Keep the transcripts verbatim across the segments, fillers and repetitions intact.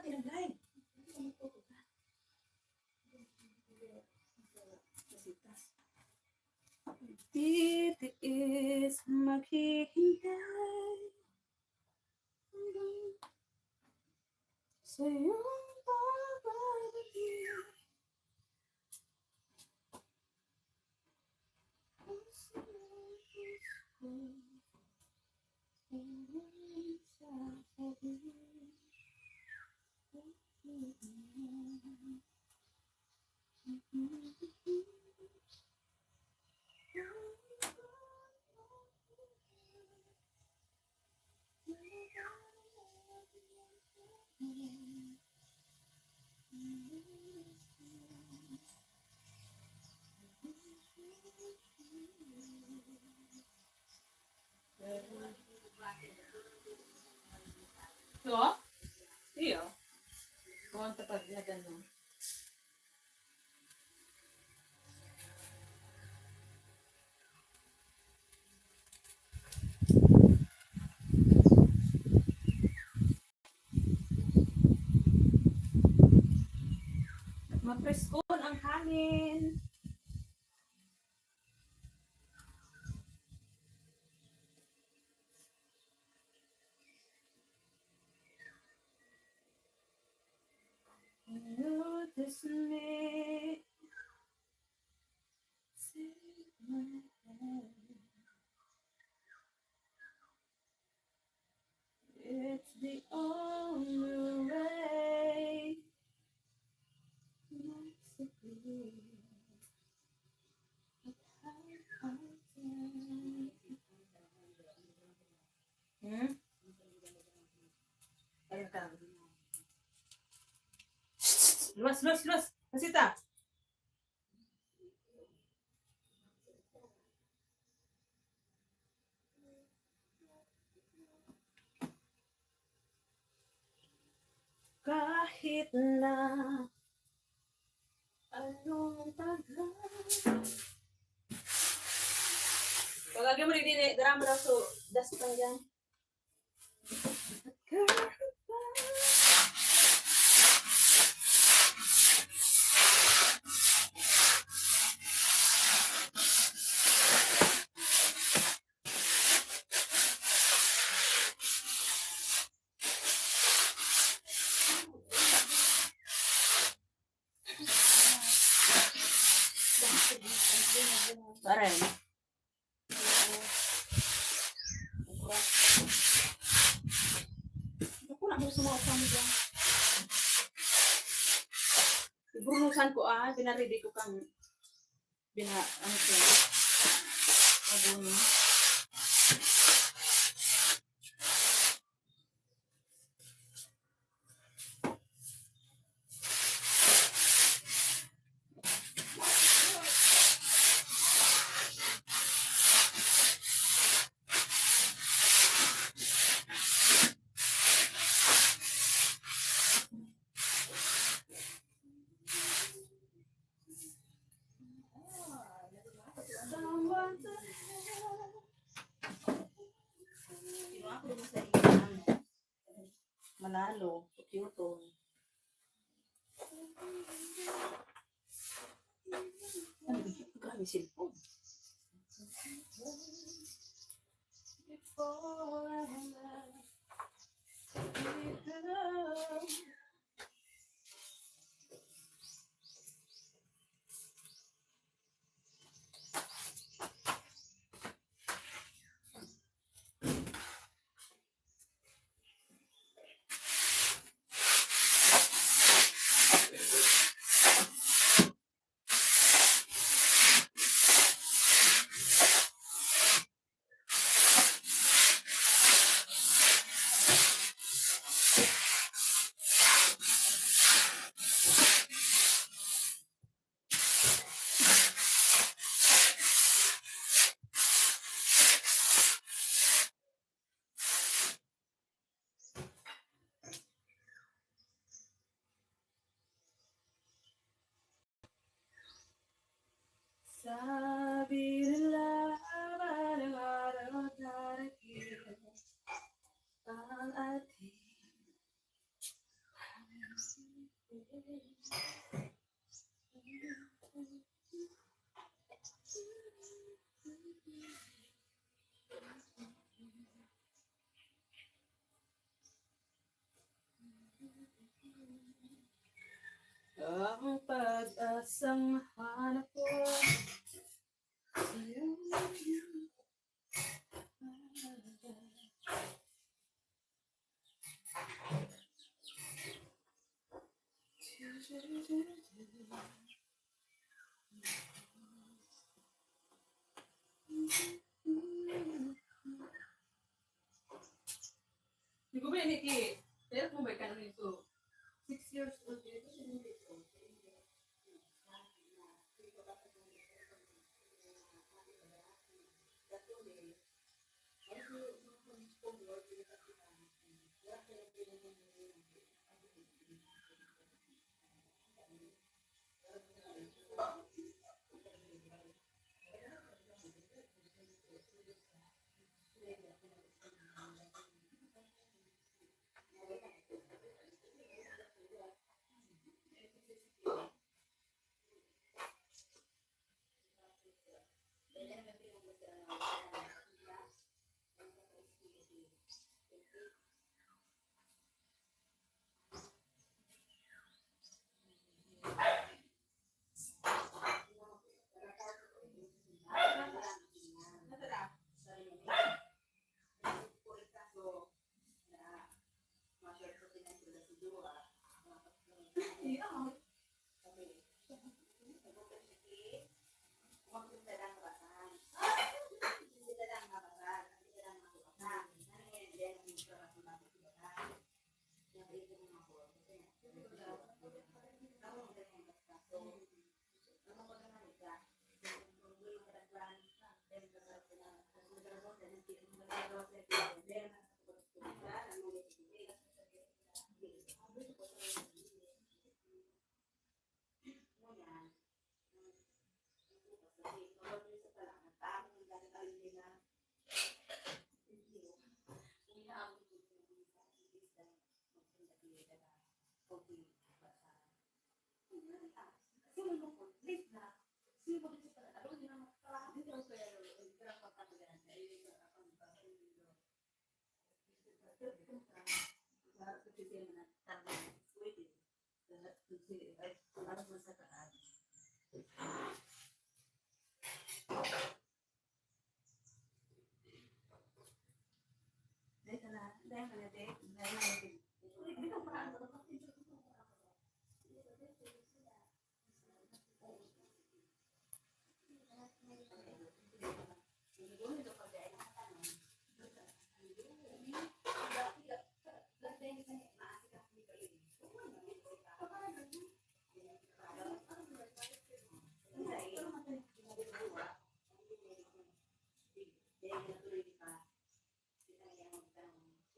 Ilagay. Titiis, maghihintay. Sa iyong pagbabalik. Ito? Iyo. Kung ang tapad na ganun. Mapreskon ang hangin. Notice me. Take my hand. It's the only way. Not so clear. But how I tell. Hmm? Ano ka? Luwas, luwas, luwas! Pasita! Kahit na anong tagal. Pagkagay mo, di, di, dara mo daw, so, dust lang dyan. Pare. Ako na, gusto mo ako dyan. Ibrunusan ko, ah, pinaredy ko kang bina-, ano siya? Abono. Manalo, Kyoto. Ano ba yun? Grabe cellphone. Ang pag-asang hanap ko. Di ko ba yan iki-, pero kung ba ka na nito, six years old, dito siya nito.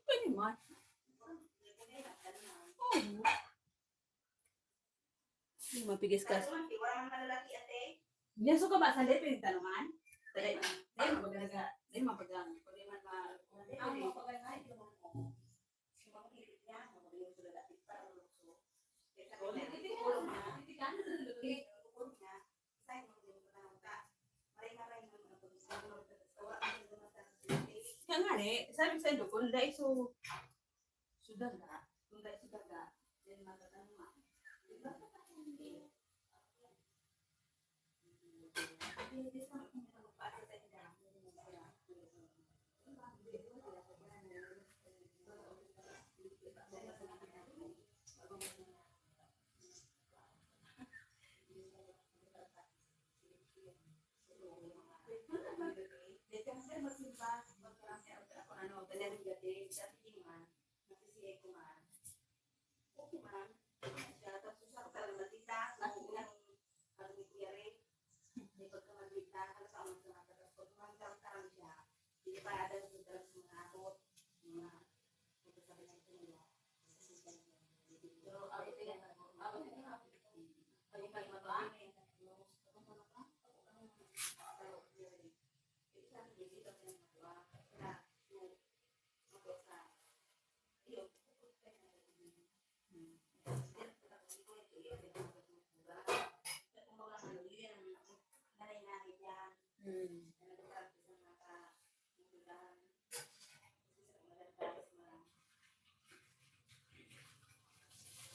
Pwede man. Oo. Hindi mapigas ka. Yan, so ka ba? Sandali, pinagtanuman? Dali, dali, mapagalaga. Dali, mapagalaga. Dali, mapagalaga. Kaya nga, eh, sabi sa inyo, kung dai so, so daga, kung dai so daga, then matatanaman. Di ba?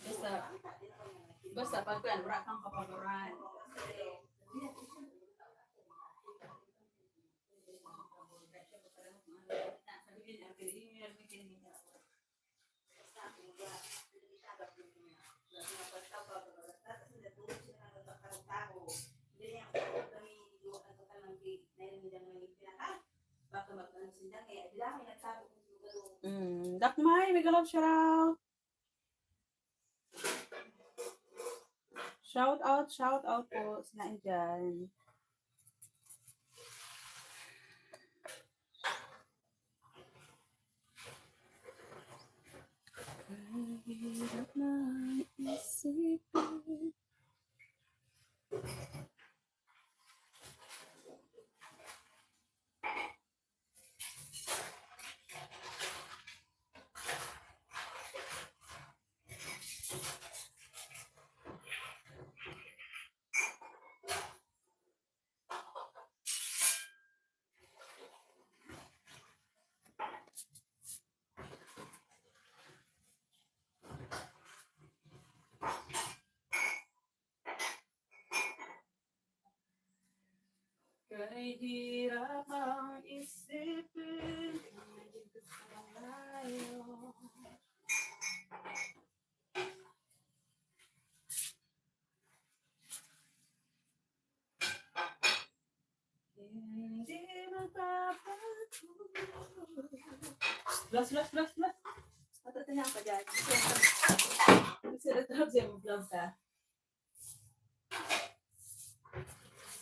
Basta, Basta pag kuwan, wala kang kapaboran. Mm, Dakmay, mega love shout out. Shout out, shout out po sa nandyan. Mahirap na isipin. Kahirap ang isipin, malayo. Hindi magbabago. Plus, plus, plus, plus. Matatinang ka dyan. Gusto na trap siya mag-vlog ka.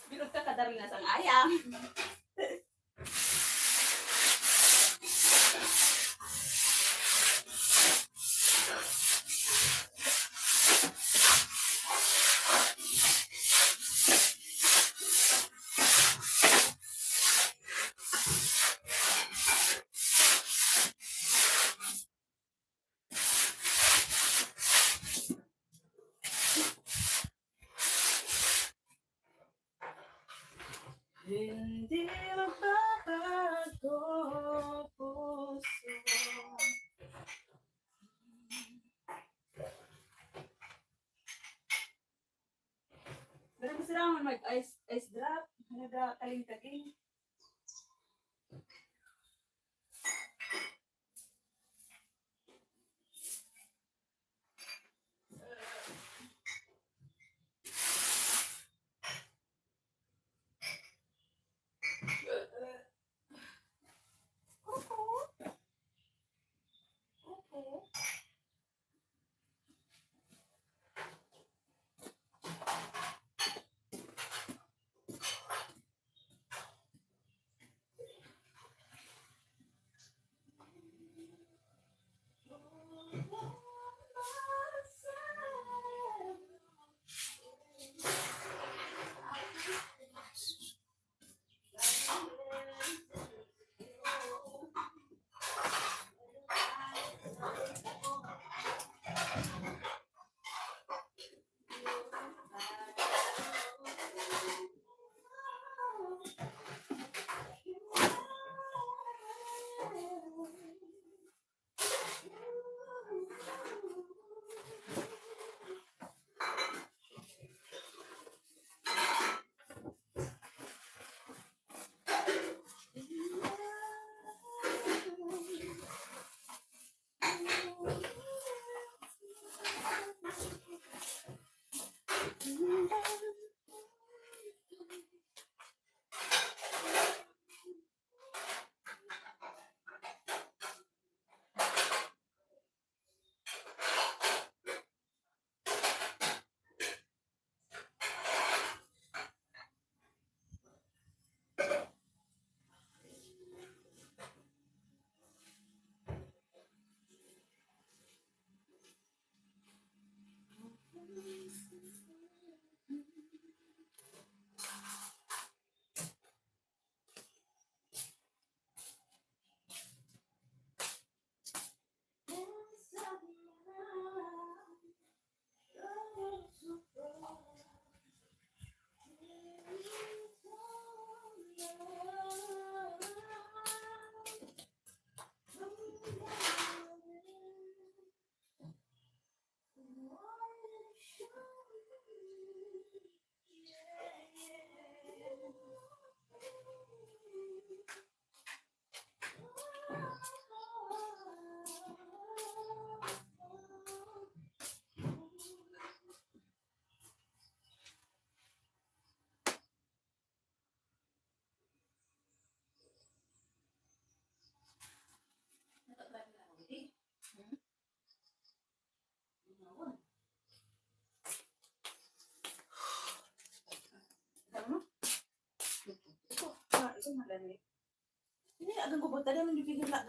Bilog ka kadari na sang ayam. Hindi magbabago, puso. Pero gusto lang mag-ice, ice drop. Nagkakaling-kaling.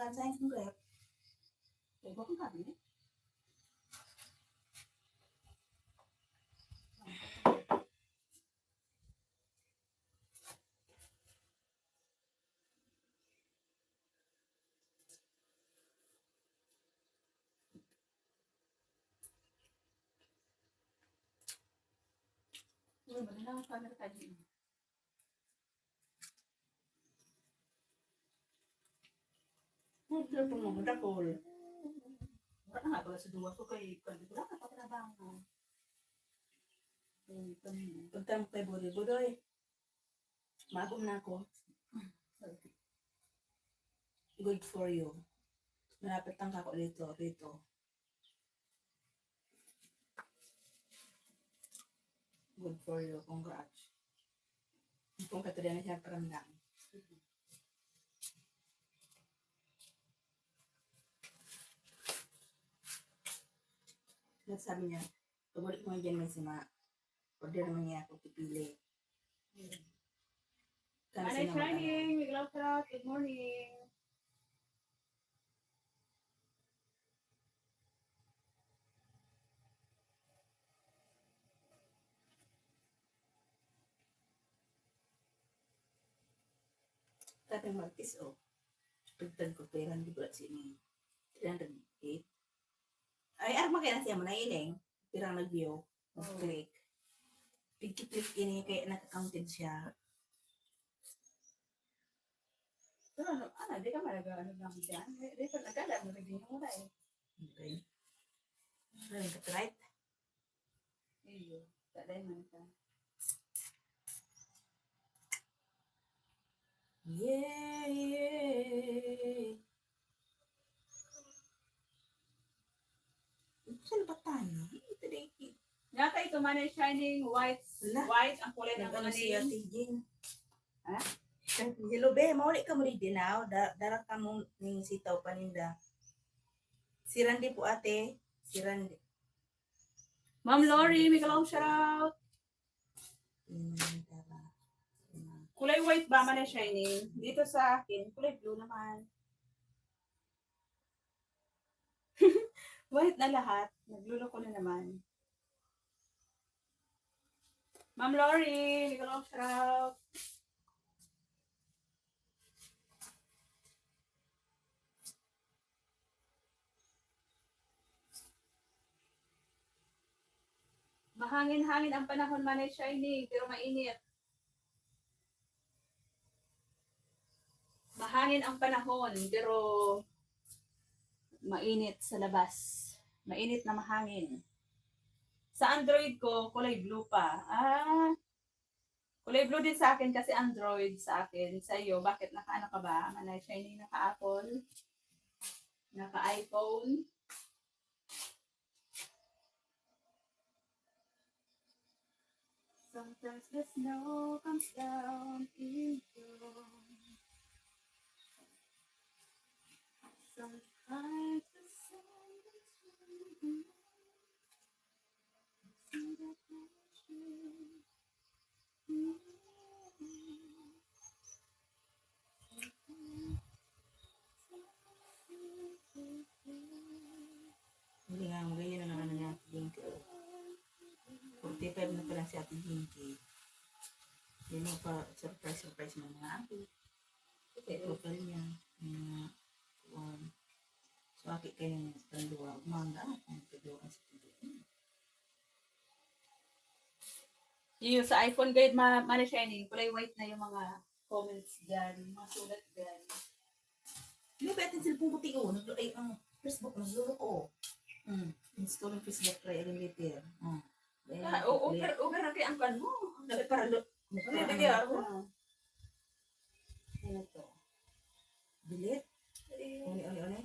Science ng grep. Kaya ba kung kami? Uy, wala na akong camera tayo. Ang cellphone mo, madakol. Wala na nga, baga sa duwa ko kay, kay, wala ka pa trabaho. Uy, kami. Pagtamo kay Budoy, Budoy. Maagom na ako. Good for you. Malapit lang ako dito, dito. Good for you. Congrats. Kung katuloy na siya, paramdam. Sabi niya, "Pag-ulit mo dyan, may sima." Order naman niya ako, pipili. Manay Shining, big love, shout out. Good morning. Tatang Martis, oh. Tugtag ko, pera, di ba, sini? Three hundred eight. Ay, arma kaya na siya mo, nailing. Pirang nag-view. Oh. Click. Pigki-click ini, kaya naka-counted siya. Pero ano, ano, di ka malaga, ano lang dyan? Di, di ka nagkala mo, naging mo na eh. Okay. Ano yung copyright? Iyo, taday man ka. Yeah, yeah. Saan ba tayo? Ito na yung Nga ka ito man ay shining white, Wala. White ang kulay ng mga nails. Nag-ano si Ate Jean? Ha? Hello, be. Mauli ka mo rin din, ah. Da-, dara ka mo ning sitaw paninda. Si Randy po, ate. Si Randy. Ma'am Lori, may kalawang shout out. Kulay white ba man ang shining? Dito sa akin, kulay blue naman. White na lahat. Nagluloko na naman. Ma'am Lori, may kalawang shout out. Mahangin-hangin ang panahon, Manay Shiny, pero mainit. Mahangin ang panahon, pero mainit sa labas. Mainit na mahangin. Sa Android ko, kulay blue pa. Ah, kulay blue din sa akin kasi Android sa akin. Sa iyo, bakit naka-ano ka ba? Manay Shiny, naka-Apple? Naka-iPhone? Sometimes the snow comes down in June. Sometimes the sun is shining. See the picture. Hindi nga, magayon na naman niya, Jinky. Forty-five na pala si Ate Jinky. Hindi mo pa surprise, surprise mo mga ate. Kasi total niya, mga, um, so, aki kayo ng pandua, umaga, ang pandua sa pandua. Iyo, sa iPhone gayud ma-, Manay Shiny, kulay white na yung mga comments dyan, mga sulat dyan. Hindi, pwede yung cellphone ko, tiyo. Nag-, ay, ang Facebook, nagluloko. Hmm. Install ang Facebook, try a later. Hmm. Ah, o-, over, over na kaya ang kan mo. Dapat para lo-, ano yung bigyan ako? Ano to? Delete? Ayun. Ano, ano, ano?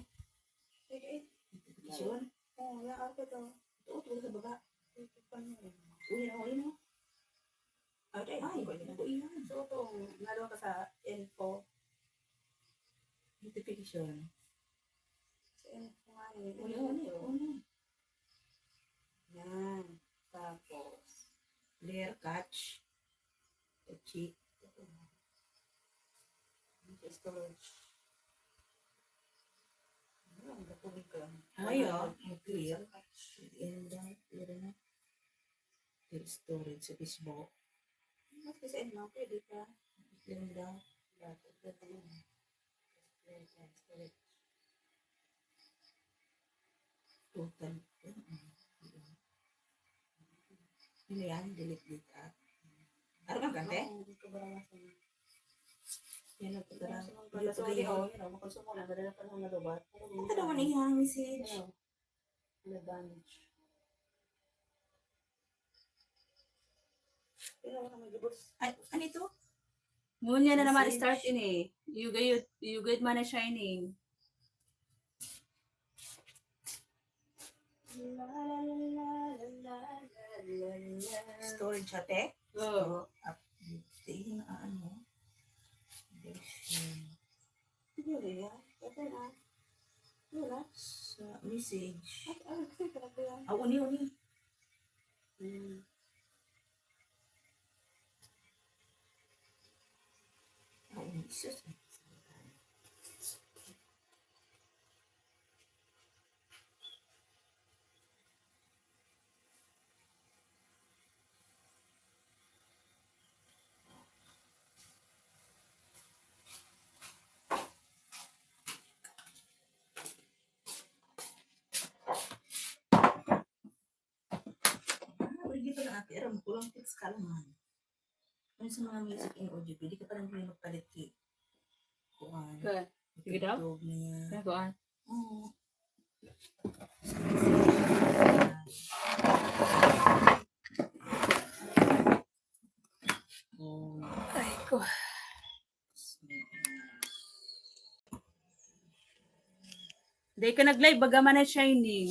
Ayun. Notification? Oo, wala ako to. Ito, ito sa baba. Ito pa niya. Uy, ano, uy, no? Ay, ay, ay, ako iyan. So, ito, nalo ka sa info. Notification. Sa info nga eh. Uy, ano, ano, ano? Yan. Tapos, clear cache. Cache. Storage. Ayo, mag-clear. Clear na. Clear storage sa Facebook. Mas kasi ano, pwede ka. Clear daw. Dapat pwede yun. Clear storage. Total. Ano yan? Delete, delete, ah. Ano kang kante? Oo, hindi ko ba naman sa'yo? Yan ang pagkara-, Mas mga pagkasulit, oh, yun, oh, makonsumo na, madala pa naman malubat. Pero Ang tanaw ni ihang message. Ano? Ano damage? Pero wala kang gibos. Ay, ano ito? Ngunyan na naman, Message. Start ini. You good, you good man na shining. Storage ate? Oo. Up-, tingin na ano. Hindi na yan. Ito na. Wala. Sa message. Ay, ay, ito na ba yan? Ah, uni, uni. Hmm. Ah, uni, sus. Ah, pwede pa na ate, aram ko lang, text ka lang man. Ano sa mga music in audio, pwede ka pa lang din magpalit ki-, kuwan. Ka-, sige daw? TikTok niya. Kaya kuwan. Oo. Oh. Ay, ko. Dai ka nag-live, baga man na shining.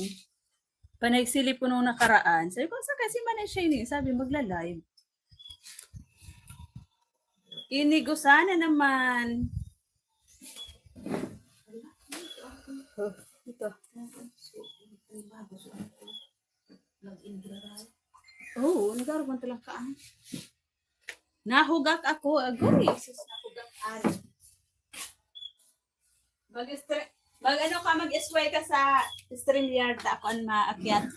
Panay silip ko nung nakaraan. Sabi ko, "Saan kasi man na shining?" Sabi, "Magla-live." Inigo sana naman. Oh, ito. Oo, nag-aruman talang kaan. Nahugak ako, agoy. Jesus, nahugak, ari. Mag-stre-, mag-ano ka, mag-S Y ka sa StreamYard, ta ako an maakyat.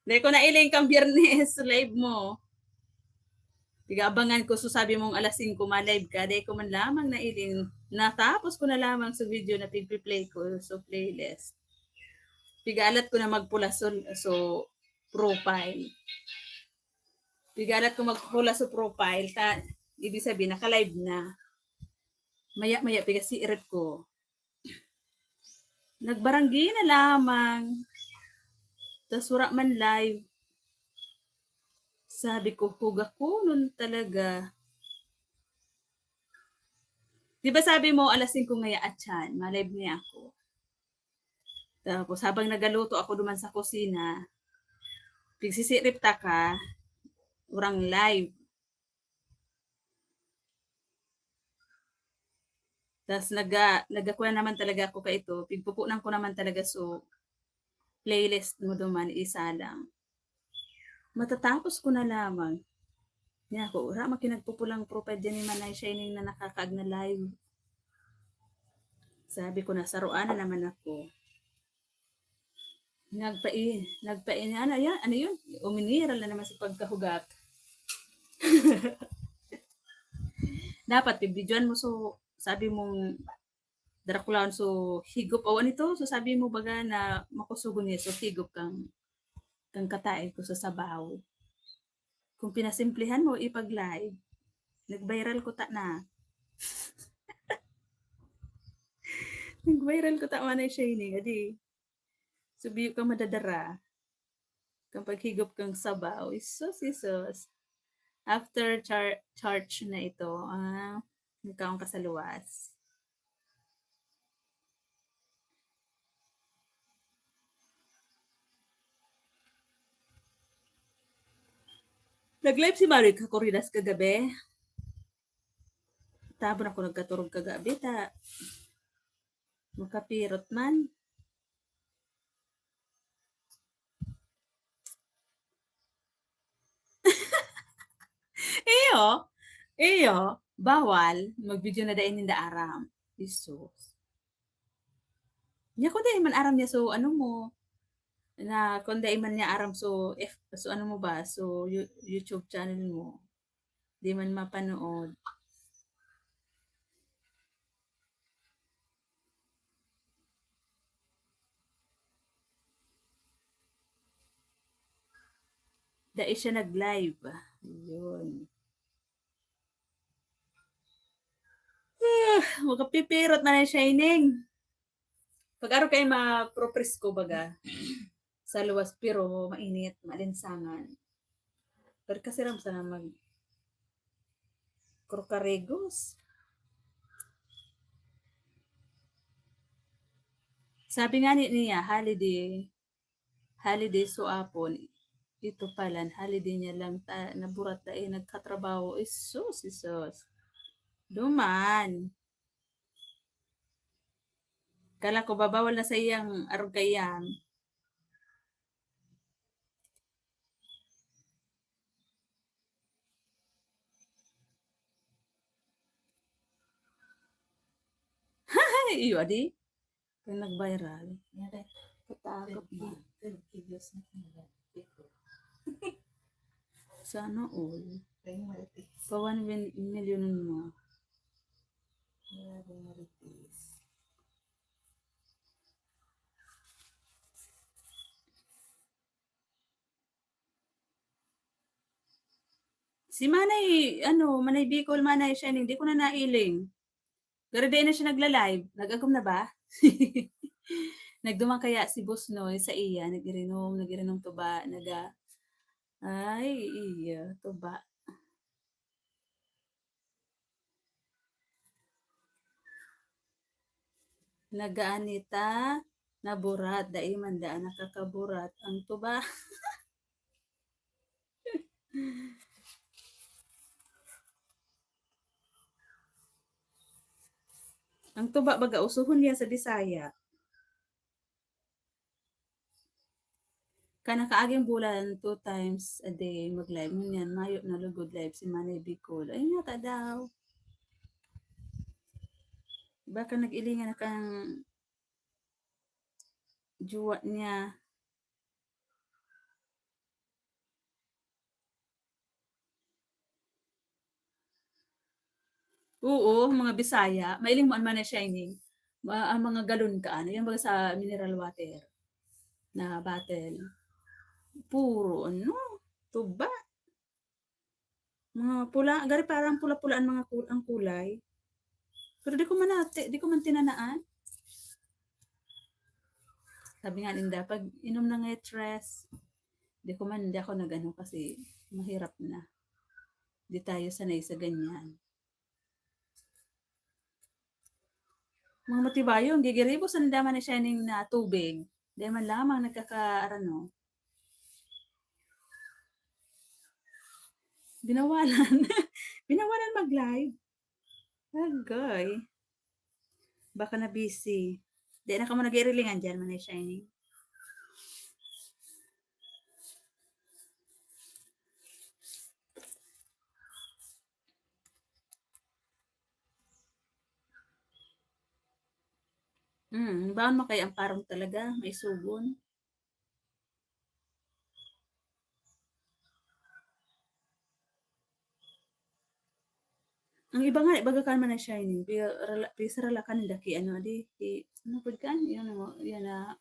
Dai ko nailing kang Biyernes, live mo. Pig-aabangan ko, so sabi mong alas singko ma-live ka, dai ko man lamang nailing. Natapos ko na lamang sa video na pigpi-play ko, so playlist. Pig-aalat ko na magpula so, so profile. Pig-aalat ko magpula so profile, ta, ibig sabihin, naka-live na. Maya-maya, pigasiirip ko. Nagbaranggi na lamang. Tas wala man live. Sabi ko, "Hugakonon talaga." Di ba sabi mo, alas singko ngaya atyan, ma-live niya ako. Tapos habang nagaluto ako duman sa kusina, pigsisirip ta ka, urang live. Tas naga-, nagakuha naman talaga ako kaito, pigpupunan ko naman talaga, so, playlist mo duman, isa lang. Matatapos ko na lamang. Niya ako, "Ura, makinagpupulang profile dyan ni Manay Shining na nakakaag na live." Sabi ko, "Nasaruan na naman ako." Nagpai-, nagpai-, ano yan? Ano yun? Uminiral na naman sa pagkahugak. Dapat, bibidyoan mo, so, sabi mong, Drakulahon, so, higop, o ano ito? So, sabi mo baga na makusugon niya, so, higop kang, kang katae ko sa sabaw. Kung pinasimplihan mo, ipag-live, nag-viral ko ta na. Nag-viral ko ta, Manay Shining, adi. Subiyo ka madadara. Kang paghigop kang sabaw. Isus, isus. After char-, church na ito, ah, nagkaon ka sa luwas. Nag-live si Marie Cacoridas kagabi. Tabon ako nagkaturog kagabi, ta makapirot man. Iyo, iyo, bawal. Mag-video na dai ninda aram. Jesus. Nya kung dai man aram niya, so ano mo, na kung dai man niya aram, so if, so ano mo ba, so You-, YouTube channel mo, di man mapanood. Dai siya nag-live. Yun. Ah, makapipirot man ang Shining. Pag-araw kayo mapropresko baga sa luwas, pero mainit, maalinsangan. Pero kasi ram sana mag krokarigos. Sabi nga ni, niya, holiday, holiday so apon, ito pala, holiday niya lang ta, naburat ta eh, nagkatrabaho. Isus, isus. Duman. Kala ko babawal na sa iyang arog kaiyan. Iyo, adi. Kaya nag-viral. Katakot na. Sana all. Pa one million mo. Si Manay, ano, Manay Bicol, Manay Shining, di ko na nailing. Pero di na siya nagla-live. Nag-agom na ba? Nagduman kaya si Boss Noy sa iya, nag-irinom, nag-irinom tuba, naga, ay, iya, tuba. Nagaanita, naburat, dai man daan nakakaburat ang tuba. Ang tuba baga usohon niya sa Bisaya. Kan nakaaging bulan, two times a day mag-live. Ngunyan, mayo na lugod live si Manay Bicol. Ayun yata daw. Baka nag-ilingan na kang juwa niya. Oo, mga Bisaya, mailing mo an Manay Shining. Ma-, ang mga galon ka, ano, yung baga sa mineral water na bottle. Puro, ano, tuba. Mga pula, gari parang pula-pula ang mga kul-, ang kulay. Pero di ko man nati-, di ko man tinanaan. Sabi nga ninda, "Pag inom na nga stress." Di ko man, di ako nag-ano kasi mahirap na. Di tayo sanay sa ganyan. Mga matibayo, ang gigiribos ang dama ni Shining na tubig. Di man lamang nagkakaarano. Binawalan. Binawalan mag-live. Agay. Baka na busy. Di na ka mo nag-iirilingan dyan, Manay Shining. Hmm, baon mo kaya ang parang talaga, may sugon. Ang iba nga, ibaga ka naman na Shining, pi-, rala-, pisarala ka ninda ki, ano, di, ki, ano pod kan? Yun, ano, yan na,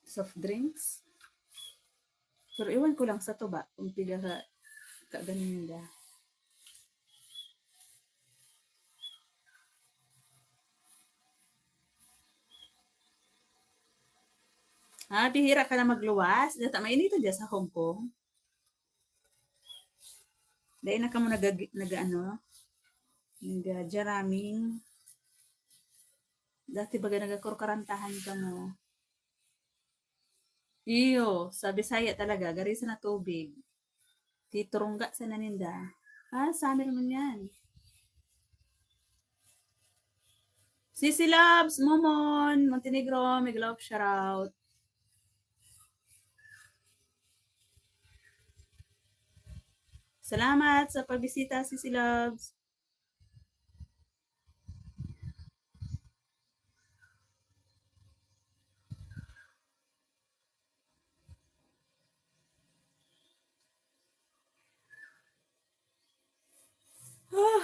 soft drinks. Pero iwan ko lang sa tuba, kung piga ka, ka ganun ninda. Ah, bihira ka na magluwas. Data mainitan dyan sa Hong Kong. Dahil na kamo nag-, nag-, ano, nag-, jamming. Dati baga nagkakurkarantahan kamo. Iyo, sa Bisaya talaga, gari sa na tubig. Titurungga sa naninda. Ah, summer man yan. Sisi Loves, Momon, Montenegro, mega love, shout out. Salamat sa pagbisita, Sisi Loves.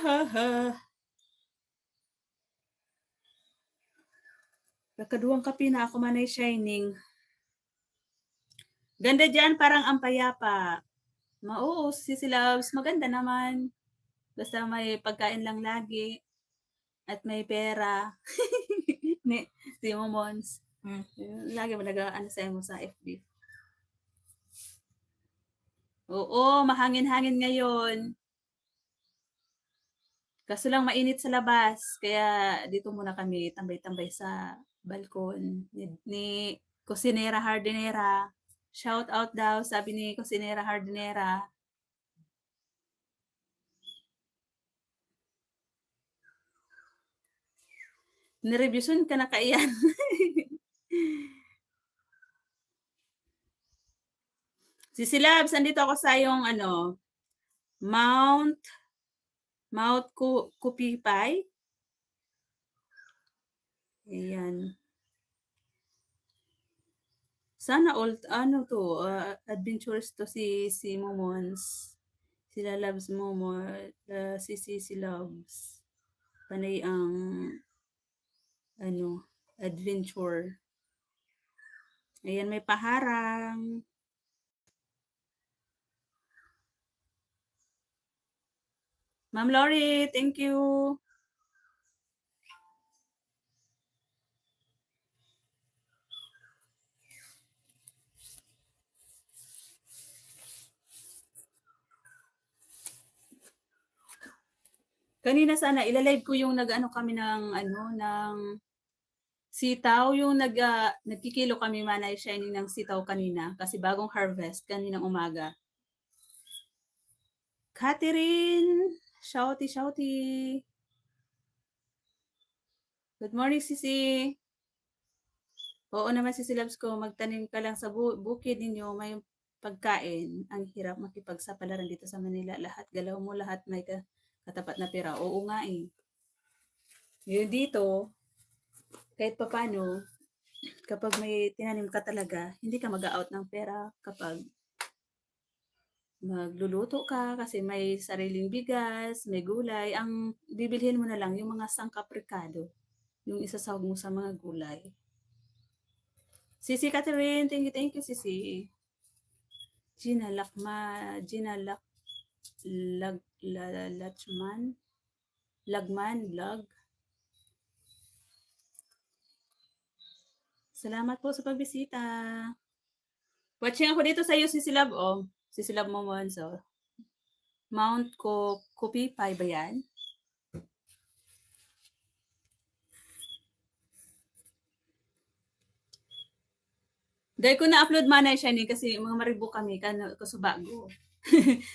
Ha, ha. Nakaduwang kape na ako, Manay Shining. Ganda diyan, parang ang payapa. Ma-, oo, si, si Loves, maganda naman. Basta may pagkain lang lagi. At may pera. Ni, si Momons. Hmm. Lagi mo nag-, ano sa mo sa F B. Oo, mahangin-hangin ngayon. Kaso lang mainit sa labas, kaya dito muna kami tambay-tambay sa balkon ni, ni Kusinera Hardinera. Shout out daw, sabi ni Kusinera Hardinera. Nerbyoson ka na kaiyan. Si Silabs, andito ako sa yung ano, Mount, Mount Ku-, Kupipay. Ayan. Sana all, ano to, ah, adventurous to si, si Momons. Sila Loves Momo, ah, si, si, si Loves. Panay ang, ano, adventure. Ayan, may paharang. Ma'am Lori, thank you. Kanina sana, ilalive ko yung nag-ano kami ng, ano, ng sitaw, yung nag-, ah, nagkikilo kami, Manay Shining, ng sitaw kanina kasi bagong harvest kaninang umaga. Catherine, shouty, shouty. Good morning, Sisi. Oo naman, Sisi Loves ko, magtanim ka lang sa bu-, bukid ninyo, may pagkain. Ang hirap makipagsapalaran dito sa Manila. Lahat, galaw mo, lahat may ka-, katapat na pera. Oo nga eh. Yun dito, kahit papano, kapag may tinanim ka talaga, hindi ka mag-a-out ng pera kapag magluluto ka kasi may sariling bigas, may gulay. Ang bibilhin mo na lang yung mga sangkap rekado, yung isasahog mo sa mga gulay. Sisi Catherine, thank you, thank you, Sisi. Gina Lakma, Gina Lak-, Lag-, La-, Lachman? Lagman, Lag. Salamat po sa pagbisita. Watching ako dito sa iyo, Sisi Love, oh. Sisi Love Momons, oh. Mount Ko-, Kupipay ba yan? Dai ko na-upload, Manay Shining, kasi mga maribo kami, kan-, kasubago.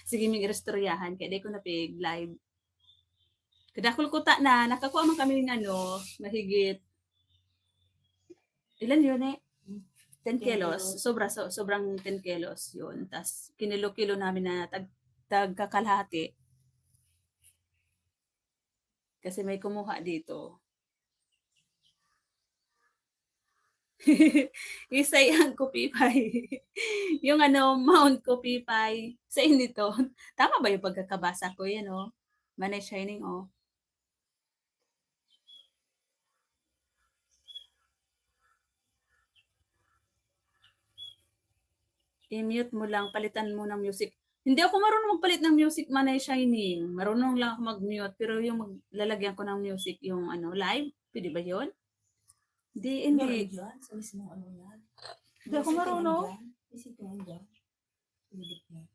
Sige, mig-iristoryahan, kaya dai ko na pig-live. Kadakul kuta na, nakakuha man kami ng ano, mahigit, ilan yun eh? Ten kilos. Ten kilos. Sobra, so-, sobrang ten kilos yun. Tas, kinilo-kilo namin na tag-, tagkakalahati. Kasi may kumuha dito. Isay ang Kupipay. Yung ano, Mount Kupipay. Sa inito. Tama ba yung pagkakabasa ko? Yan, oh. Manay Shining, oh. I-mute mo lang, palitan mo ng music. Hindi ako marunong magpalit ng music, Manay Shining. Marunong lang ako mag-mute, pero yung maglalagyan ko ng music, yung ano, live, pwede ba yun? Di, hindi. Meron dyan, sa mismong ano yan. Hindi ako marunong. May settingan dyan. May settingan dyan. Pwede dyan.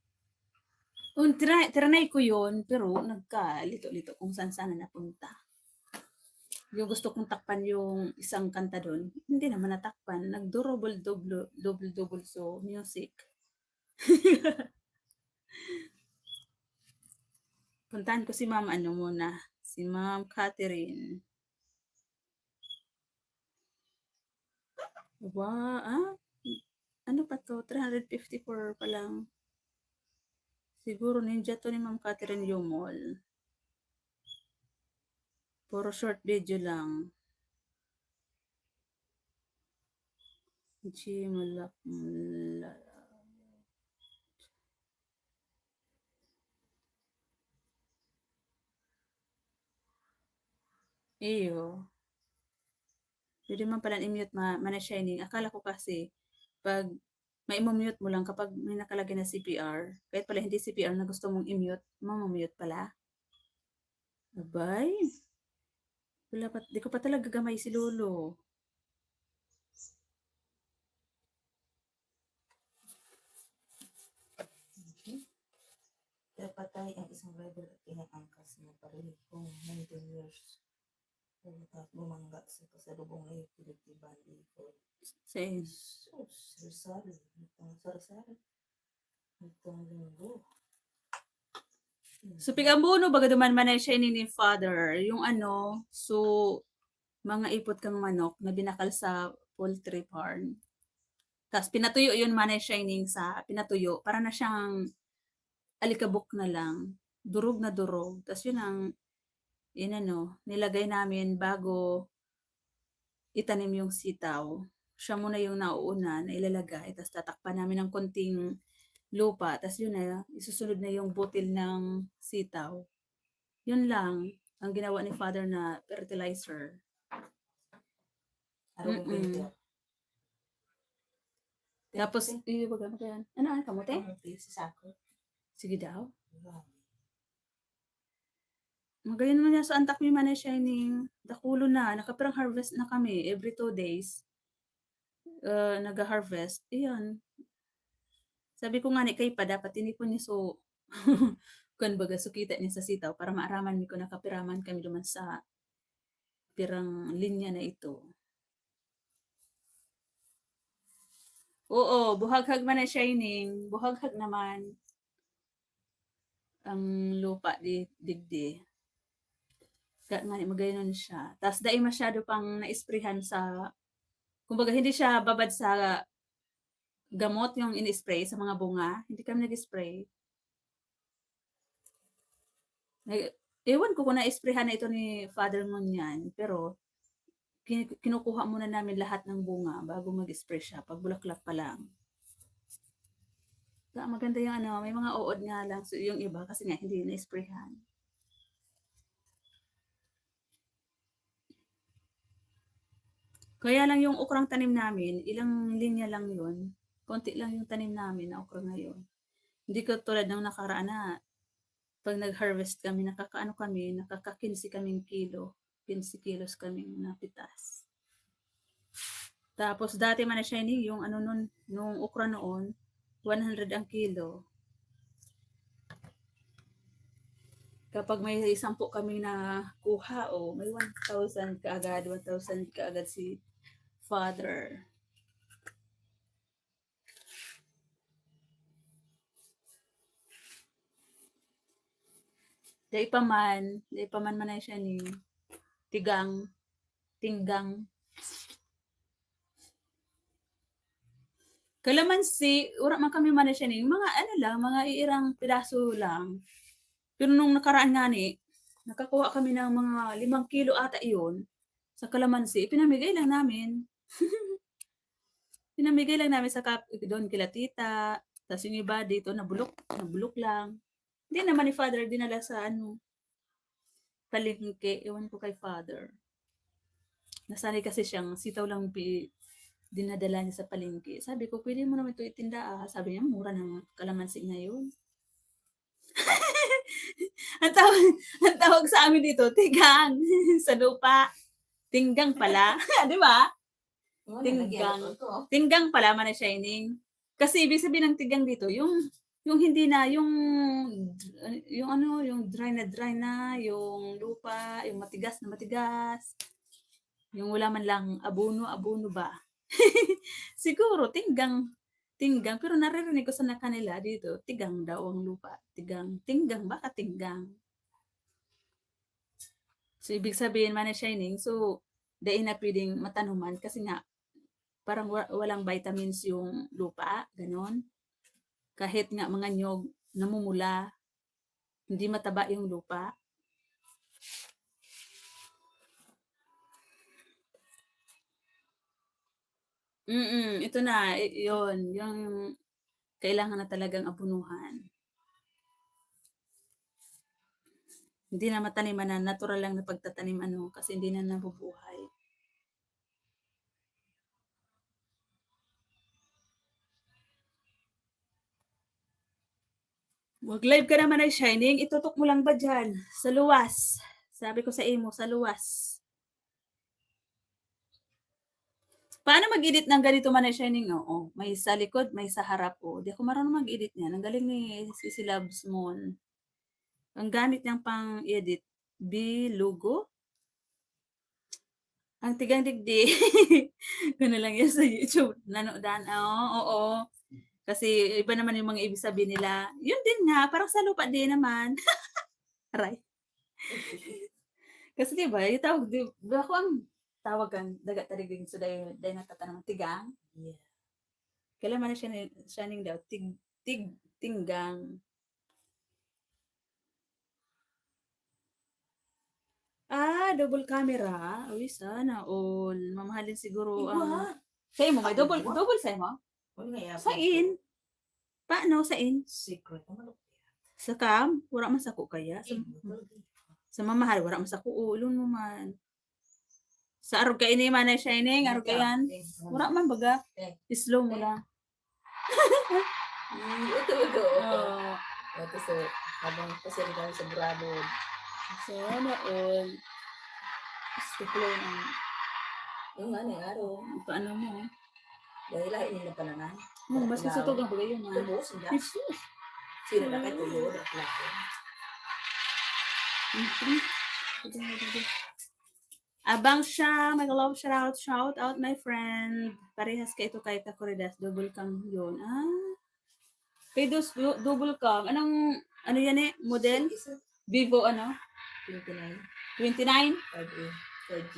Un, try, trinay ko yun, pero nagkalito-lito kung saan-saan na napunta. Yung gusto kong takpan yung isang kanta doon, hindi naman natakpan. Nag-double, double, double, double, so, music. Puntahan ko si Ma'am, ano muna, si Ma'am Catherine. Wa-, ah? Ano pa to? Three hundred fifty-four pa lang. Siguro ninja to ni Ma'am Catherine Yumol. Puro short video lang. Gmalak-, mla-, Iyo. Pwede man pala i-mute ma-, Mana Shining. Akala ko kasi, pag mai-mute mo lang kapag may nakalagay na C P R, kahit pala hindi C P R na gusto mong i-mute, mama-mute pala. Abay, wala pa, di ko pa talaga gamay si Lolo. Okay. Kaya patay ang isang rival at inaangkas niya parehong nineteen years. Pagkatapos bumangga sa pasalubong na yung pinagtiban, Bicol. Saan? Sus, Rizal. Itong sa Rizal. Itong linggo. So, pig-ambuno baga duman, Mana Shining, ni Father, yung ano, so, mga ipot kang manok na binakal sa poultry farm. Tas pinatuyo yun, Mana Shining, sa pinatuyo, para na siyang alikabok na lang, durog na durog. Tas yun ang inano, nilagay namin bago itanim yung sitaw. Siya muna yung nauuna na ilalagay, tas tatakpan namin ng konting lupa, tas yun na, isusunod na yung butil ng sitaw. Yun lang ang ginawa ni Father na fertilizer. Arog ang Mm-mm. Paper. Tapos, Te, te. Iyo, baga mo yan. Ano, ano, kamote? Kamote, sa sako. Sige daw. Grabe. Magayon mo niya sa antak ni Mana Shining. Dakulo na. Nakapirang harvest na kami every two days. Uh, nag-harvest. Iyan. Sabi ko nga ni kay pa, dapat tinipon niya so, kun baga, so kita niya sa sitaw para maaraman mi kung nakapiraman kami duman sa pirang linya na ito. Oo, buhaghag man na, Shining. Buhaghag naman ang lupa di, digdi. Kaya nga, magayon siya. Tas dai masyado pang na-isprehan sa, kumbaga, hindi siya babad sa gamot yung in-spray sa mga bunga. Hindi kami nag-spray. Nag-, ewan ko kung na-sprayhan na ito ni Father ngunyan, pero ki-, kinukuha muna namin lahat ng bunga bago mag-spray siya, pag bulaklak pa lang. Kaya maganda yung ano, may mga uod nga lang, so yung iba kasi nga hindi na-sprayhan. Kaya lang yung okrang tanim namin, ilang linya lang yun. Konti lang yung tanim namin na okra ngayon. Hindi katulad ng nakaraan na pag nag-harvest kami, nakakaano kami, nakaka-kinse kaming kilo. Kinse kilos kaming napitas. Tapos dati man na siya ini, yung ano nun, nung okra noon, one hundred ang kilo. Kapag may sampu kami nakuha, o may one thousand kaagad, one thousand kaagad si Father. Dai pa man, dai pa man manay siya ni tigang, tinggang. Kalamansi, wala man kami manay siya ni, mga ano lang, mga iirang pedaso lang. Pero nung nakaraan nga ni, nakakuha kami ng mga limang kilo ata iyon sa kalamansi, ipinamigay lang namin. Pinamigay lang namin sa kap-, doon kila tita. Tas yung iba dito, nabulok, nabulok lang. Hindi naman ni Father dinala sa ano, palengke. Ewan ko kay Father. Nasanay kasi siyang sitaw lang pi-, dinadala niya sa palengke. Sabi ko, "Pwede mo naman ito itinda, ah." Sabi niya, "Mura ng kalamansi ngayon." Ang tawag, ang tawag sa amin dito, tigang. Sa lupa. Tinggang pala. Di ba? Oo, tinggang. Nalagyan ko to. Tinggang pala, Mana Shining. Kasi ibig sabihin ng tigang dito, yung, yung hindi na, yung, yung ano, yung dry na dry na, yung lupa, yung matigas na matigas. Yung wala man lang abono, abono ba? Siguro, tinggang, tinggang. Pero naririnig ko sa kanila dito, tigang daw ang lupa. Tigang, tinggang, baka tinggang. So, ibig sabihin, Mana Shining, so, dai na pwedeng matanuman kasi nga, parang wa-, walang vitamins yung lupa, ganon. Kahit nga mga nyog, namumula, hindi mataba yung lupa. Mm, ito na, i-, yun, yung kailangan na talagang abunuhan. Hindi na mataniman na natural lang na pagtatanim, ano, kasi hindi na nabubuhay. Mag-live ka naman ay Shining, itutok mo lang ba diyan? Sa luwas. Sabi ko sa imo, sa luwas. Paano mag-edit ng ganito man ay Shining? Oo, may sa likod, may sa harap. Oh. Di ako marunong mag-edit niyan. Ang galing ni Sisi Loves Moon. Ang gamit niyang pang-edit, B logo? Ang tigang digdi. Kung na lang yan sa YouTube. Nanodan, oo, oo. Kasi iba naman yung mga ibig sabihin nila. Yun din nga, parang sa lupa din naman. Aray. Kasi diba, yung tawag, di ba ako ang tawag kan daga tarig din sa day, day natatanong tigang? Yeah. Kailan man na siya, ni- siya ning daw, tig, tig, tinggang. Ah, double camera. Uy, sana all. Mamahalin siguro ang... Iba. Sa imo, may double, double sa imo? Ano nga yan? Sa in. Paano sa in? Secret. Ano ba yan? Sa cam, wala man sa ko kaya. Sa, Eh, wala. Sa mamahal, wala man sa ko. Ulon mo man. Sa arog ka ini, Manay Shining, arog ka yan. Wala man baga. Eh. Slow mo lang. Mm, ito, ito. Oo. Ito, so, habang pasyal kami sa Burabod. Sana all. Gusto ko lang ang... Yung nga, may araw. Paano mo? Dahil lahat yung napalanan. Hmm, mas gusto ko ang bagay yun, ah. Ubos, hindi. Sino na kayo? Wala ko. Mhm. Abang siya, my love, shout out, shout out, my friend. Parehas ka ito kay Takuridas, double cam yun. Ah. Kay dos, du- double cam. Anong, ano yan eh, model? Isa, isa. Vivo ano? Twenty-nine. Twenty-nine? Five A, five G.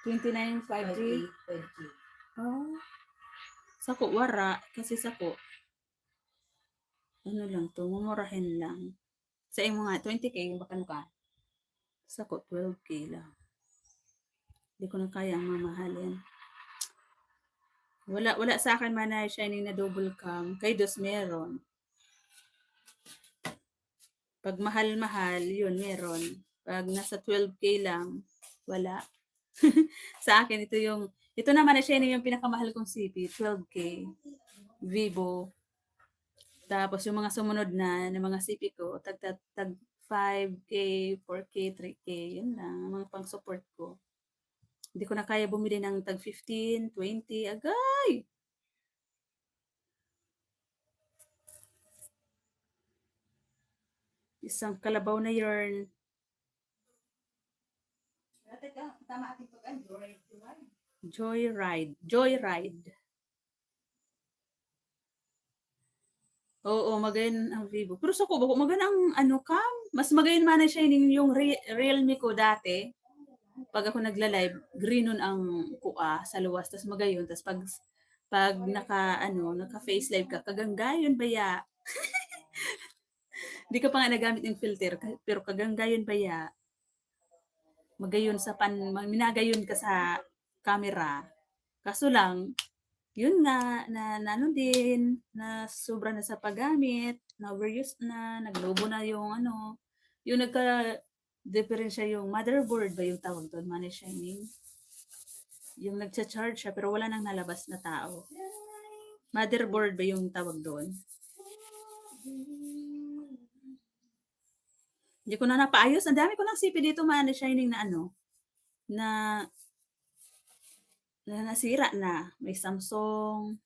Twenty-nine, five G. Five A, five G. Oh. Sako, wara. Kasi sako. Ano lang to, mumurahin lang. Sa imo nga, twenty K, baka ano ka? Sako, twelve K lang. Di ko na kaya ang mamahalin. Wala, wala sa akin man na shining na double cam. Kay dos meron. Pag mahal-mahal, yun, meron. Pag nasa twelve K lang, wala. Sa akin, ito yung, ito naman na siya yung pinakamahal kong C P, twelve K, Vivo. Tapos yung mga sumunod na, na mga C P ko, tag, tag, tag five K, four K, three K, yun lang, ang mga pang-support ko. Hindi ko na kaya bumili ng tag fifteen, twenty, agay! Isang kalabaw na yarn. Tama ating pag-, ano, joyride. Joyride. Joyride. Oo, magayon ang Vivo. Pero sa ko, bako magayon ang ano, cam. Mas magayon man na siya yung, yung Re-, Realme ko dati. Pag ako nagla-live, greenon ang kua sa luwas, tas magayon. Tas pag, pag naka, ano, naka-face live ka, kaganggayon baya. Di ka pa nga nagamit yung filter, ka-, pero kaganggayon baya. Magayon sa pan-, ma-, minagayon ka sa camera. Kaso lang, yun nga, na, na ano din, na sobra na sa paggamit, na overuse na, naglobo na yung ano, yung nagka-, diferensya yung motherboard ba yung tawag doon, Manay Shining? Yung nagcha-charge siya, pero wala nang nalabas na tao. Motherboard ba yung tawag doon? Hindi ko na napaayos. Ang dami ko ng C P dito, Manay Shining, na ano, na, na nasira na. May Samsung,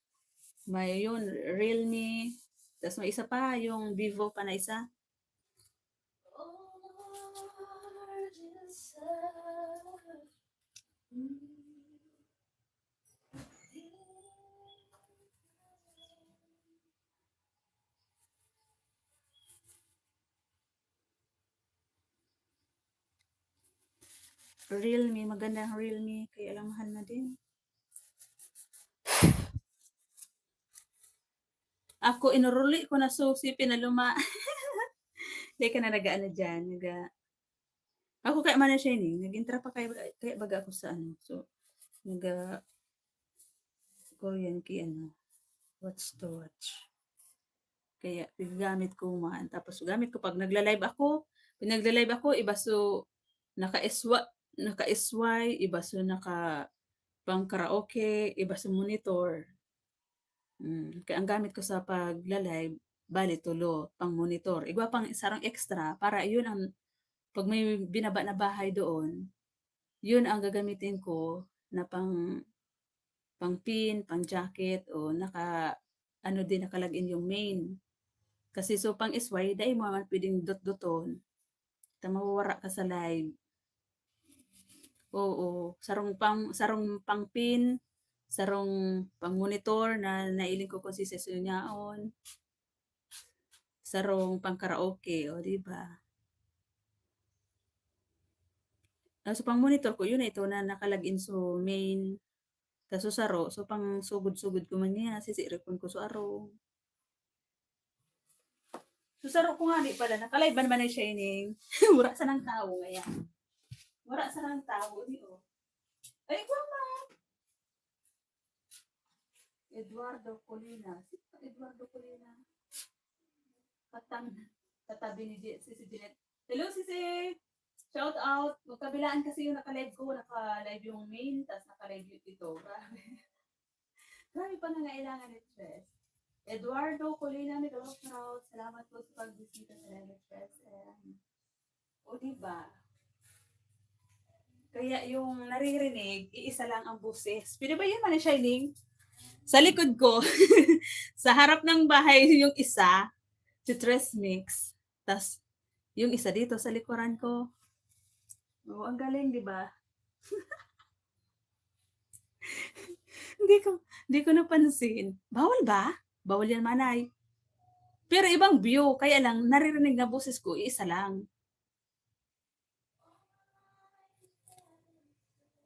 may yun, Realme, tas may isa pa, yung Vivo pa na isa. Realme, magandang Realme, kaya lang mahal na din. Ako, inuruli ko na susi, pinaluma. Di ka na nag-aano dyan, nag-, ako kaya man na siya ini, nag-intra pa kaya, kaya baga ako sa ano. So, nag-, Korean ki ano, watch to watch. Kaya, gamit ko man. Tapos, gamit ko pag nagla-live ako, Pag nagla-live ako, iba so naka-S Y, naka-S Y, iba so naka pang-karaoke, iba so monitor. Hmm, kaya ang gamit ko sa pagla-live, bale tulo, pang-monitor. Igwa pang sarong extra para yun ang, pag may binaba na bahay doon, yun ang gagamitin ko na pang, pang-pin, pang-jacket, o naka, ano din, naka-log-in yung main. Kasi so pang-S Y, dai mo naman pwedeng dot-doton. Ta mawawara ka sa live. Oo, sarong pang, sarong pang-pin, sarong pang-monitor na nailing ko kung sisay so nyaon. Sarong pang-karaoke, o, di ba? Ah, so pang-monitor ko, yun na ito na naka-log-in so main. Tas so saro, so pangsugod-sugod ko man niya, sisiripon ko so arong. So saro ko ngani pala, naka-live man man na siya ining. Wala sanang tawo ngayon. Wala sanang tawo, di, oh. Ay, mama! Eduardo Colina. Si Eduardo Colina. Katang, katabi ni Je-, si, si Jeanette. Hello, Sisi! Shout out! Magkabilaan kasi yung naka-live ko. Naka-live yung main, tas naka-live yung ito. Grabe. Grabe pangangailangan ni Tres. Eduardo Colina, may shout out. Salamat po sa pagbisita sa live ni Tres. Ayan. O, di ba? Kaya yung naririnig, iisa lang ang boses. Pwede ba yan, Manay Shining? Sa likod ko, sa harap ng bahay yung isa, si Tres Mix. Tas, yung isa dito sa likuran ko. Oo, ang galing, di ba? Hindi ko, hindi ko napansin. Bawal ba? Bawal yan, Manay. Pero ibang view, kaya lang, naririnig na boses ko, iisa lang.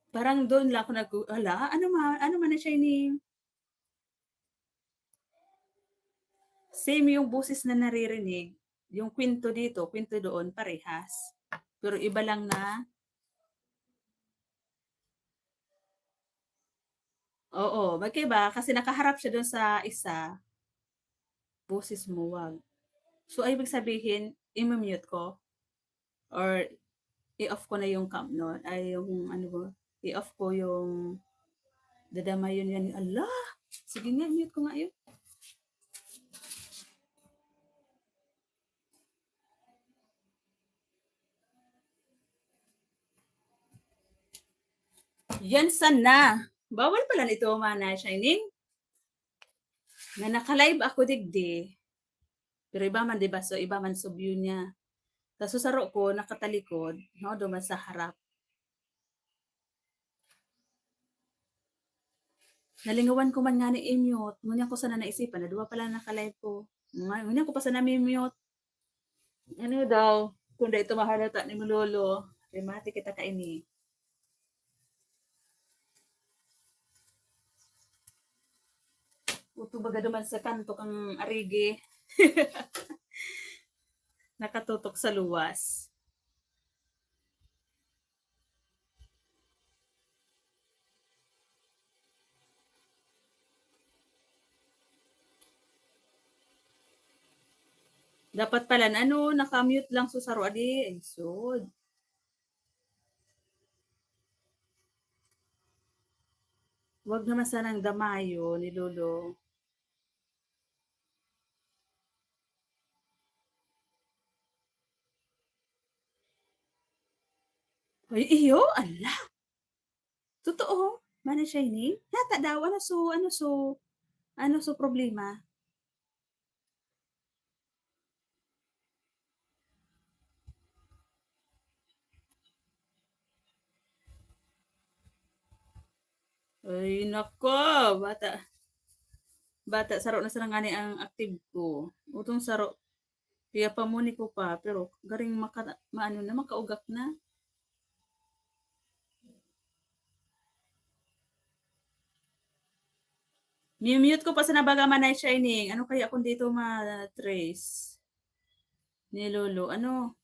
Parang doon lang ako nag-, "Hala, ano ma-, ano man na siya ini?" Same yung boses na naririnig, yung kwento dito, kwento doon, parehas. Pero iba lang na, oo, magkaiba kasi nakaharap siya doon sa isa, boses mo, wag. So, ay ibig sabihin, i-mute ko? Or i-off ko na yung cam, no? Ay, yung ano ba? I-off ko yung dadamayon yan. Ala! Sige nga, mute ko nga yun. Yan sana. Bawal pala nito, Manay Shining. Na naka-live ako digdi. Pero iba man, di ba? So, iba man so view niya. Tas so saro ko, nakatalikod, no? Duman sa harap. Nalingawan ko man ngani i-mute. Ngunyan ko sana naisipan na duwa pala naka-live ko. Nga-, ngunyan ko pa sana mi-mute. Ano daw? Kung dai ito mahalata ni Lolo, remate kita kaini. Uto baga duman sa kanto kang arigi. Nakatutok sa luwas. Dapat pala na, ano, naka-mute lang so saro, adi. Ay, sud. Wag naman sanang damayo ni Lolo. Ay, iyo? Ala! Totoo? Manay Shining? Yata daw, ano so, ano so, ano so problema? Ay, nako, bata. Bata, saro na sana ngani ang active ko. Utong saro, kaya pamuni ko pa, pero garing maka-, maano na, makaugak na. Mi-mute ko pa sana baga, Manay Shining. Ano kaya kung dito ma-trace ni Lolo? Ano?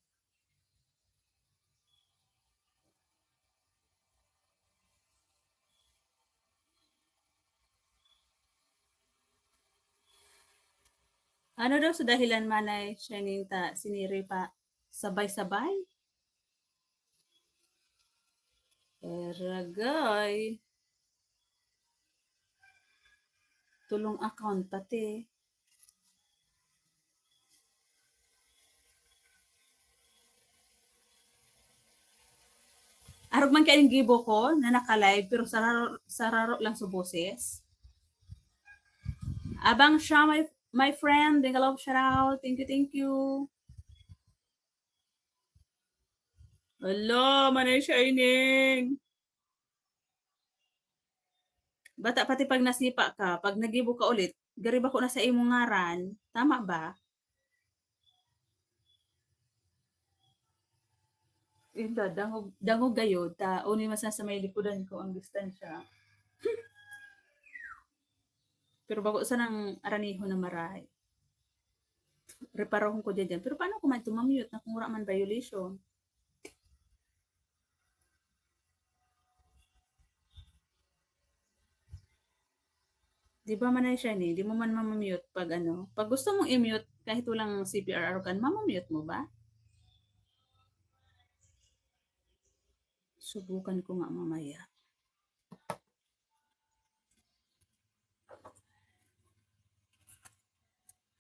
Ano daw sa dahilan, Manay Shining, ta siniri pa? Sabay-sabay? Eragay. Tulong account pati. Arog man kaya ning gibo ko na naka-live, pero sararo, sararo lang sa boses. Abang siya, my, my friend. Ding love, shout out. Thank you, thank you. Hala, Manay Shining. Bata pati pag nasipa ka, pag nagibo ka ulit, gari bako na sa imong ngaran. Tama ba? Yun da, dangog, dangog gayod, ta, uni man sa, sa may likodan ko ang distansya. Pero bako sanang aranihon na marahay. Reparahon ko dyan, dyan. Pero paano ko man ito ma-mute na kung wala man violation? Di ba, Manay Shiny, di mo man mamamute pag ano, pag gusto mong i-mute kahit walang C P R arog kan, mamamute mo ba? Subukan ko nga mamaya.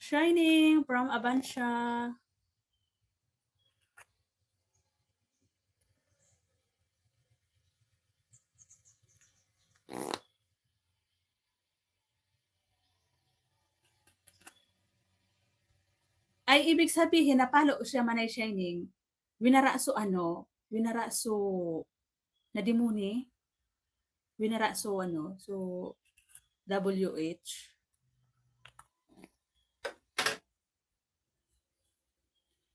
Shining from Abansya. Ay, ibig sabihin, napalo siya, Manay Shining. Winara so ano, winara so nademoni. Winara so ano, so W H.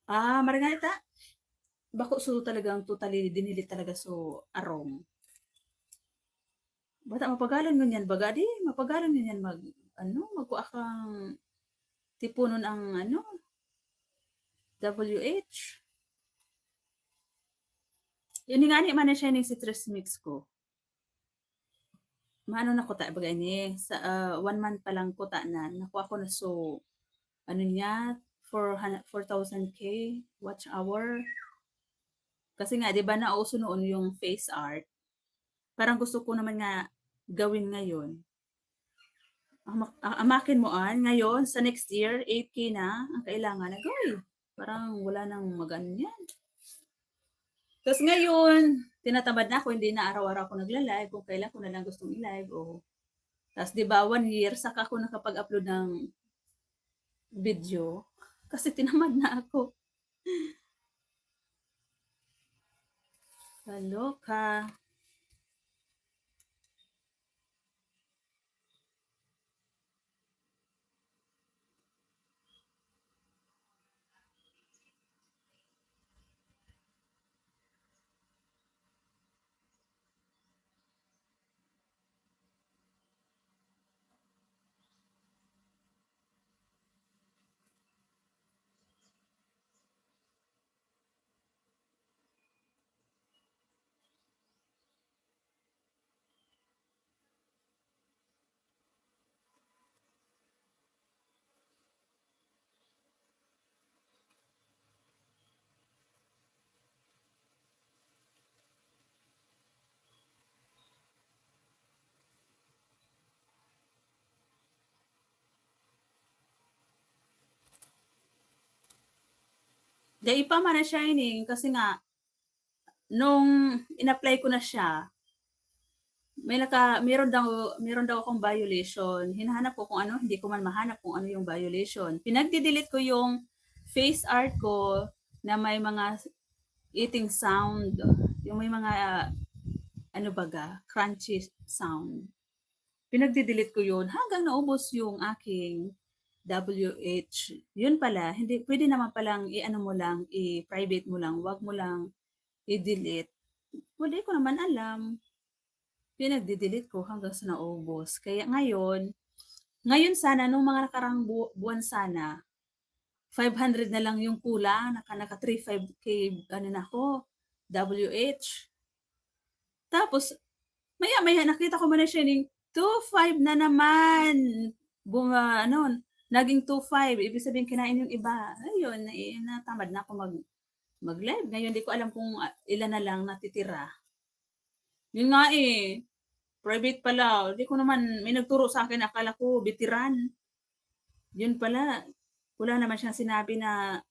Ah, Margarita, bako so talagang totally dinilit talaga so arong. Bata, mapagalon ngunyan baga, di, mapagalon ngunyan mag, ano, magkua kang tipunon ang, ano, W H. Yun nga ni, Manay Shining, si Tres Mix ko. Maano na kuta, baga ini, sa, ah, one month pa lang kuta na, nakuha ko na so, ano niya, four hundred, four thousand K watch hour. Kasi nga, di ba, nauso noon yung face art. Parang gusto ko naman nga gawin ngayon. Ama-, a-, amakin mo an, ngayon, sa next year, eight K na ang kailangan. Agoy, parang wala nang mag-ano yan. Tas ngayon, tinatamad na ako, hindi na araw-araw ako nagla-live, kung kailan ko na lang gustong i-live, o. Tas, di ba, one year, saka ako nakapag-upload ng video. Kasi tinamad na ako. Kaloka. Dai pa man na-shining kasi nga, nung in-apply ko na siya, may naka-, meron daw, meron daw akong violation. Hinahanap ko kung ano, hindi ko man mahanap kung ano yung violation. Pinagdi-delete ko yung face art ko na may mga eating sound, yung may mga, ano baga, crunchy sound. Pinagdi-delete ko yun hanggang naubos yung aking W H. Yun pala, hindi, pwede naman palang i-ano mo lang, i-private mo lang, wag mo lang i-delete. Wala ko naman alam. Pinagdi-delete ko hanggang sa naubos. Kaya ngayon, ngayon sana, nung mga nakarang bu-, buwan sana, five hundred na lang yung kulang, naka, naka three five K, ano na ako, W H. Tapos, maya-maya, nakita ko man na siya ning two five na naman. Buma-, ano, naging two five, ibig sabihin, kinain yung iba. Ayun, nai-, natamad na ako mag-, mag-live. Ngayon, di ko alam kung, ah, ilan na lang natitira. Yun nga eh, private pala. Di ko naman, may nagturo sa akin, akala ko veteran. Yun pala, wala naman siyang sinabi na,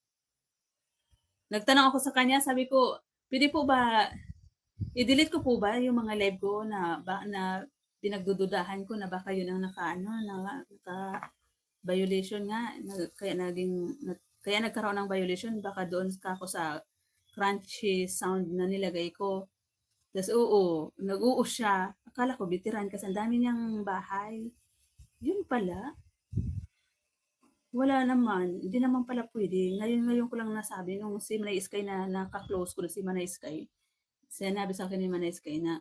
nagtanong ako sa kanya, sabi ko, "Pwede po ba, i-delete ko po ba yung mga live ko na, ba, na pinagdududahan ko na baka yun ang naka, ano, na, naka violation nga, na, kaya naging, na, kaya nagkaroon ng violation, baka doon ka ako sa crunchy sound na nilagay ko." Tas, oo, nag-oo siya. Akala ko veteran kasi ang dami niyang bahay. Yun pala. Wala naman. Hindi naman pala pwede. Ngayon, ngayon ko lang nasabi nung si Manay Sky na naka-close ko na si Manay Sky. Sinabi sa akin ni Manay Sky na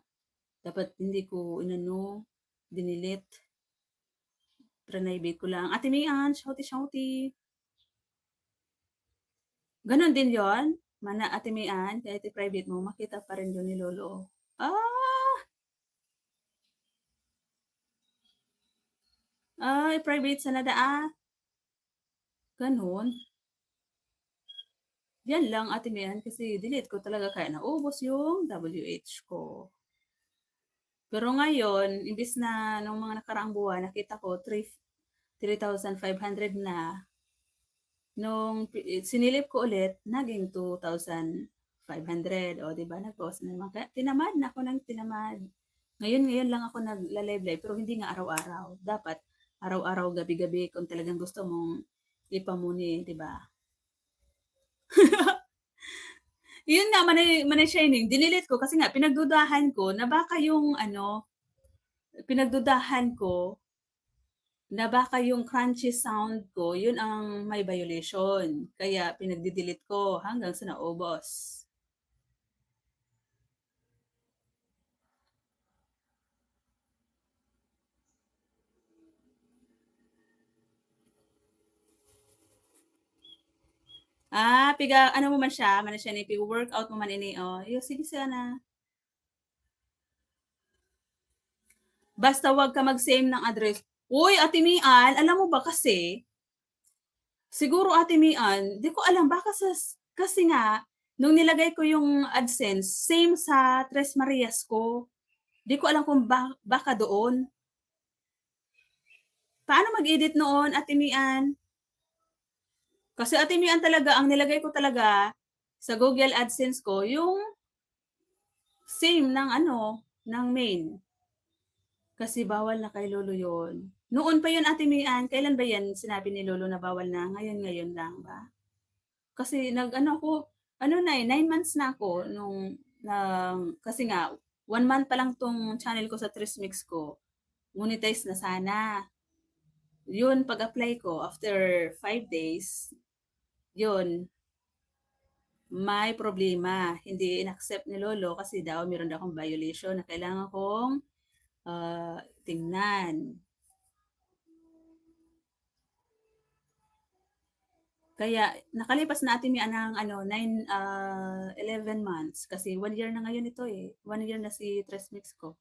dapat hindi ko inano, dinilit. Prinivate ko lang. Ate Mian, shouty, shouty. Ganon din yon. Mana, Ate Mian, kahit i-private mo, makita pa rin yun ni Lolo. Ah! Ah, i-private sana daa. Ganon. Yan lang, Ate Mian, kasi delete ko talaga kaya naubos yung W H ko. Pero ngayon, imbis na nung mga nakaraang buwan, nakita ko three, three thousand five hundred na. Nung pi-, sinilip ko ulit, naging two thousand five hundred. O, di ba? Nagbawas na naman. Kaya tinamad na ako ng tinamad. Ngayon, ngayon lang ako nagla-live-live, pero hindi nga araw-araw. Dapat araw-araw, gabi-gabi, kung talagang gusto mong ipamuni, di ba? Yun nga, Manay, Manay Shining, dinilit ko kasi nga, pinagdudahan ko na baka yung, ano, pinagdudahan ko na baka yung crunchy sound ko, yun ang may violation. Kaya pinagdidelete ko hanggang sa naubos. Ah, piga, ano mo man siya, man siya ni, piga-workout mo man ini, oh. Yo, sige sana. Basta wag ka mag-same ng address. Uy, Ate Mian, alam mo ba kasi, siguro, Ate Mian, di ko alam, baka sa, kasi nga, nung nilagay ko yung AdSense, same sa Tres Marias ko. Di ko alam kung ba-, baka doon. Paano mag-edit noon, Ate Mian? Kasi, Ate Mian, talaga, ang nilagay ko talaga sa Google AdSense ko, yung same ng ano, ng main. Kasi bawal na kay Lolo yon. Noon pa yun, Ate Mian, kailan ba yan sinabi ni Lolo na bawal na? Ngayon, ngayon lang ba? Kasi nag-ano ako, ano na eh, nine months na ako nung, nang, kasi nga, one month pa lang tong channel ko sa Trismix ko. Monetize na sana. Yun, pag-apply ko, after five days, yun, may problema. Hindi in-accept ni Lolo kasi daw meron daw akong violation na kailangan kong, ah, tingnan. Kaya nakalipas na, Ate Mian, ng ano, nine, ah, eleven months kasi one year na ngayon ito eh. One year na si Tresmix ko.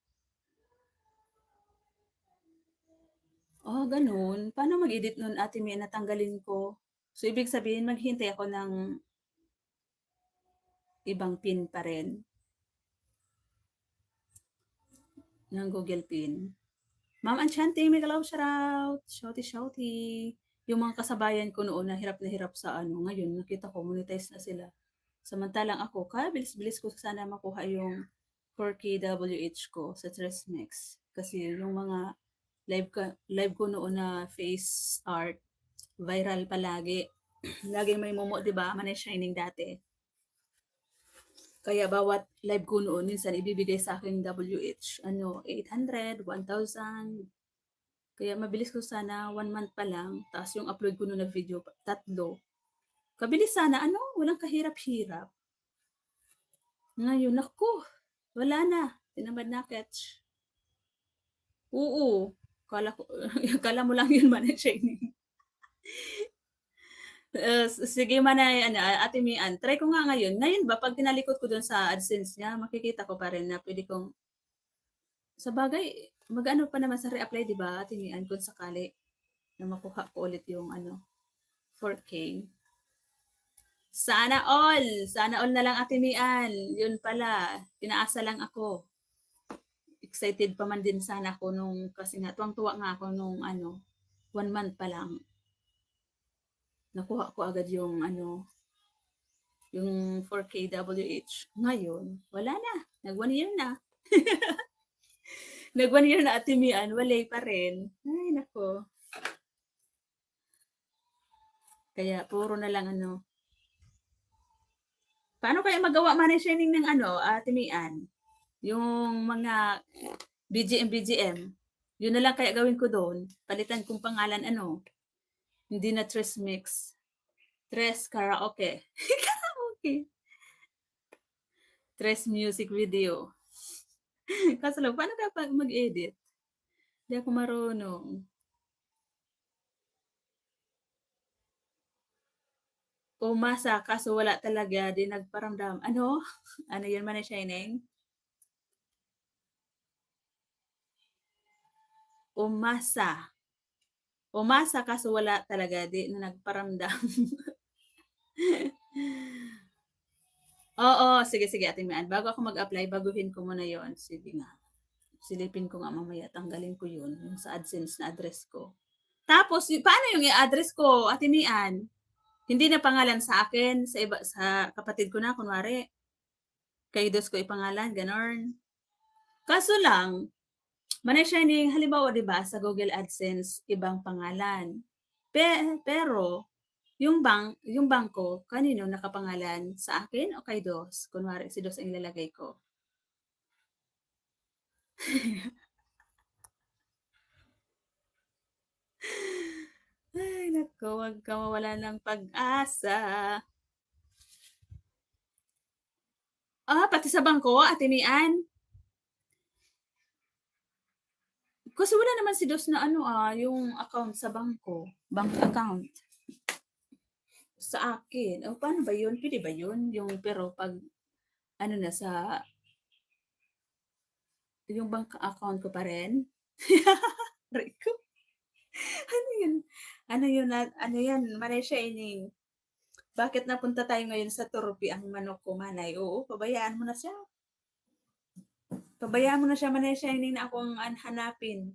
Oh, ganun. Paano mag-edit nun, Ate Mian, na tanggalin ko? So, ibig sabihin, maghintay ako ng ibang pin pa rin ng Google pin. Ma'am Enchanting, mega love, shout out. Shouty, shouty. Yung mga kasabayan ko noon na hirap na hirap sa ano, ngayon nakita ko monetize na sila. Samantalang ako, kabilis-bilis ko sana makuha yung four K W H ko sa Tresmix. Kasi yung mga live ka, live ko noon na face art, viral palagi. Laging may momo, di ba? Manay Shining dati. Kaya bawat live ko noon, minsan ibibigay sa akin W H, ano, eight hundred, one thousand. Kaya mabilis ko sana, one month pa lang, taas yung upload ko noon na video, tatlo. Kabilis sana, ano, walang kahirap-hirap. Ngayon, naku, wala na. Tinamad na, Ketch. Oo. Kala ko, kala mo lang yun, Manay Shining. Eh, s-, sige, Manay, ano, Ate Mian, try ko nga ngayon. Ngayon ba, pag tinalikod ko dun sa AdSense niya, makikita ko pa rin na pwede kong, sa bagay, mag-ano pa naman sa reapply, di ba, Ate Mian, kung sakali na makuha ko ulit yung, ano, four K. Sana all! Sana all na lang, Ate Mian. Yun pala, pinaasa lang ako. Excited pa man din sana ako nung, kasi nga, tuwang-tuwa nga ako nung, ano, one month pa lang. Nakuha ko agad yung, ano, yung four K W H. Ngayon, wala na. Nag one year na. Nag one year na, Ate Mian, wala pa rin. Ay, nako. Kaya puro na lang ano. Paano kaya magawa, Manay Shining, ng ano, Ate Mian? Yung mga B G M, B G M. Yun na lang kaya gawin ko doon. Palitan kong pangalan, ano, hindi na Tres Mix. Tres Karaoke. Karaoke. Tres Music Video. Kaso lang, paano ka pa mag-edit? Di ako marunong. Umasa, kaso wala talaga, di nagparamdam. Ano? Ano yun, Manay Shining? Umasa. Umasa, kaso wala talaga, di na nagparamdam. Oo, sige, sige, Ate Mian. Bago ako mag-apply, baguhin ko muna yon. Sige nga. Silipin ko nga mamaya, tanggalin ko yun, yung sa AdSense na address ko. Tapos, y- paano yung i-address ko, Ate Mian? Hindi na pangalan sa akin, sa iba, sa kapatid ko na, kunwari. Kay dos ko ipangalan, ganon. Kaso lang, Manay Shining, halimbawa, di ba, sa Google AdSense, ibang pangalan. Pe- pero, yung bank, yung bangko, kanino nakapangalan? Sa akin o kay dos? Kunwari, si dos ang ilalagay ko. Ay, nako, wag ka mawala ng pag-asa. Ah, pati sa bangko, Ate Mian? Kasi wala naman si dos na ano, ah, yung account sa bangko, bank account. Sa akin. O, paano ba yun? Pwede ba yun? Yung, pero pag, ano na, sa, yung bank account ko pa rin? Aray ko. Ano yun? Ano yun? Na- Ano yan? Manay Shining. Bakit napunta tayo ngayon sa turpi ang manok ko, Manay? Oo, pabayaan mo na siya. Pabayaan mo na siya, Manay Shining, na ako ang an- hanapin.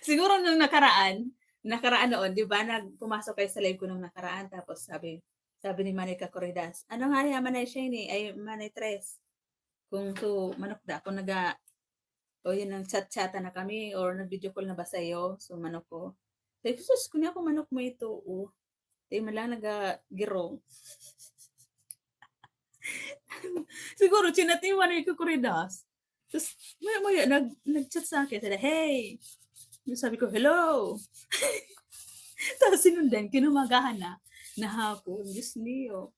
Siguro nung nakaraan, nakaraan noon, di ba, nag, pumasok kayo sa live ko nung nakaraan, tapos sabi, sabi ni Manay Kakuridas, "Ano nga yan, Manay Shining, ay, Manay Tres?" Kung so, manok da, kung naga, o yun, nag-chat-chatan na kami, or nag-video call na ba sa'yo? So, manok ko. Sabi ko, "Sus, kunya ako manok mo ito, oh." Di man lang naga-girong. Siguro, chinatiwan na yung Kakuridas. Tapos, maya-maya, nag, nag-chat sa akin, sabi, "Hey!" Sabi ko, "Hello!" Tapos sinundan, kinumagahan na, na hapon. Diyos mio.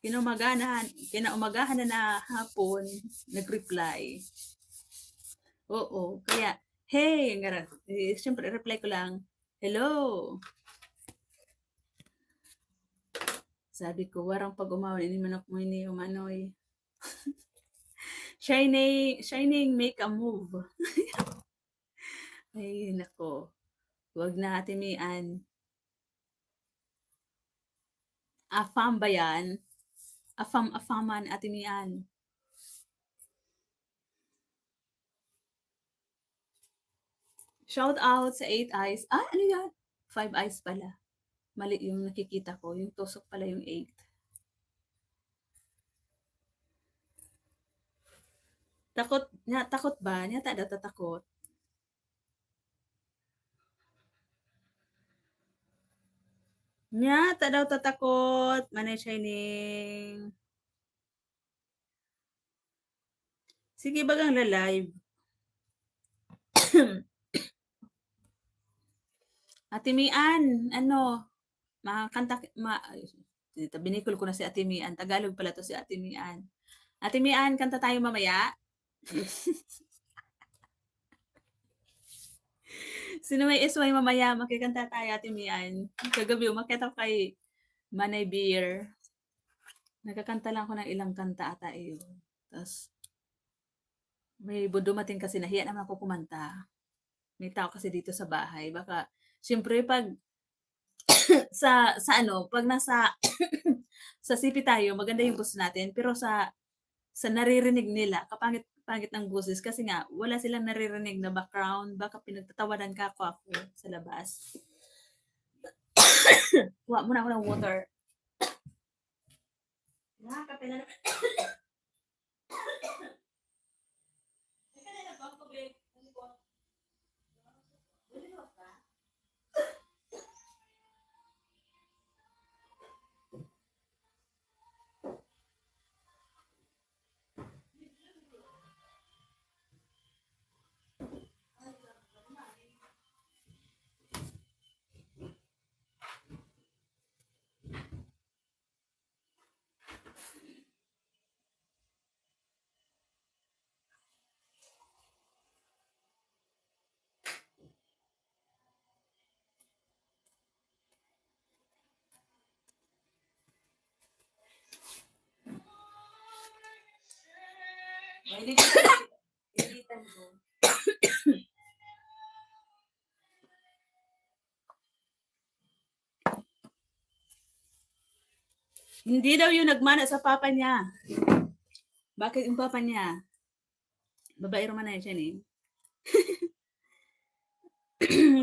Kinaumagahan, kinaumagahan na, na hapon, nag-reply. Oo, kaya, "Hey!" Ngara, eh, siyempre, reply ko lang, "Hello!" Sabi ko, "Warang pag-umawan, ini manok mo, ini umanoy." Shining, Shining, make a move. Ay, nako. Wag na, Ate Mian. Afam ba yan? Afam-afaman, Ate Mian. Shout out sa Eight Eyes. Ah, ano yan? Five Eyes pala. Mali yung nakikita ko. Yung tusok pala yung eight. Takot, nya, takot ba? Nya ta daw tatakot. Nya ta daw tatakot, Manay Shining. Sige, bagang la-live. Ate Mian, ano, makakanta ki-, ma-, ay, binikol ko na si Ate Mian. Tagalog pala to si Ate Mian. Ate Mian, kanta tayo mamaya. Sino may S Y mamaya, makikanta tayo, Ate Mian. Kagabi, umakyat ako kay Manay Beer. Nagkakanta lang ako ng ilang kanta ata iyon. Tas, may bu-, dumating kasi, nahiya naman ako kumanta. May tao kasi dito sa bahay. Baka, siyempre, pag, sa, sa ano, pag nasa, sa C P tayo, maganda yung boses natin, pero sa, sa naririnig nila, kapangit, pangit ng boses kasi nga, wala silang naririnig na background, baka pinagtatawanan ka ako, ako sa labas. Kuha muna ako ng water. Nakakape na naman. Mahilig ka sa initan ko. Hindi daw yun nagmana sa papa niya. Bakit yung papa niya? Babae naman na siya eh.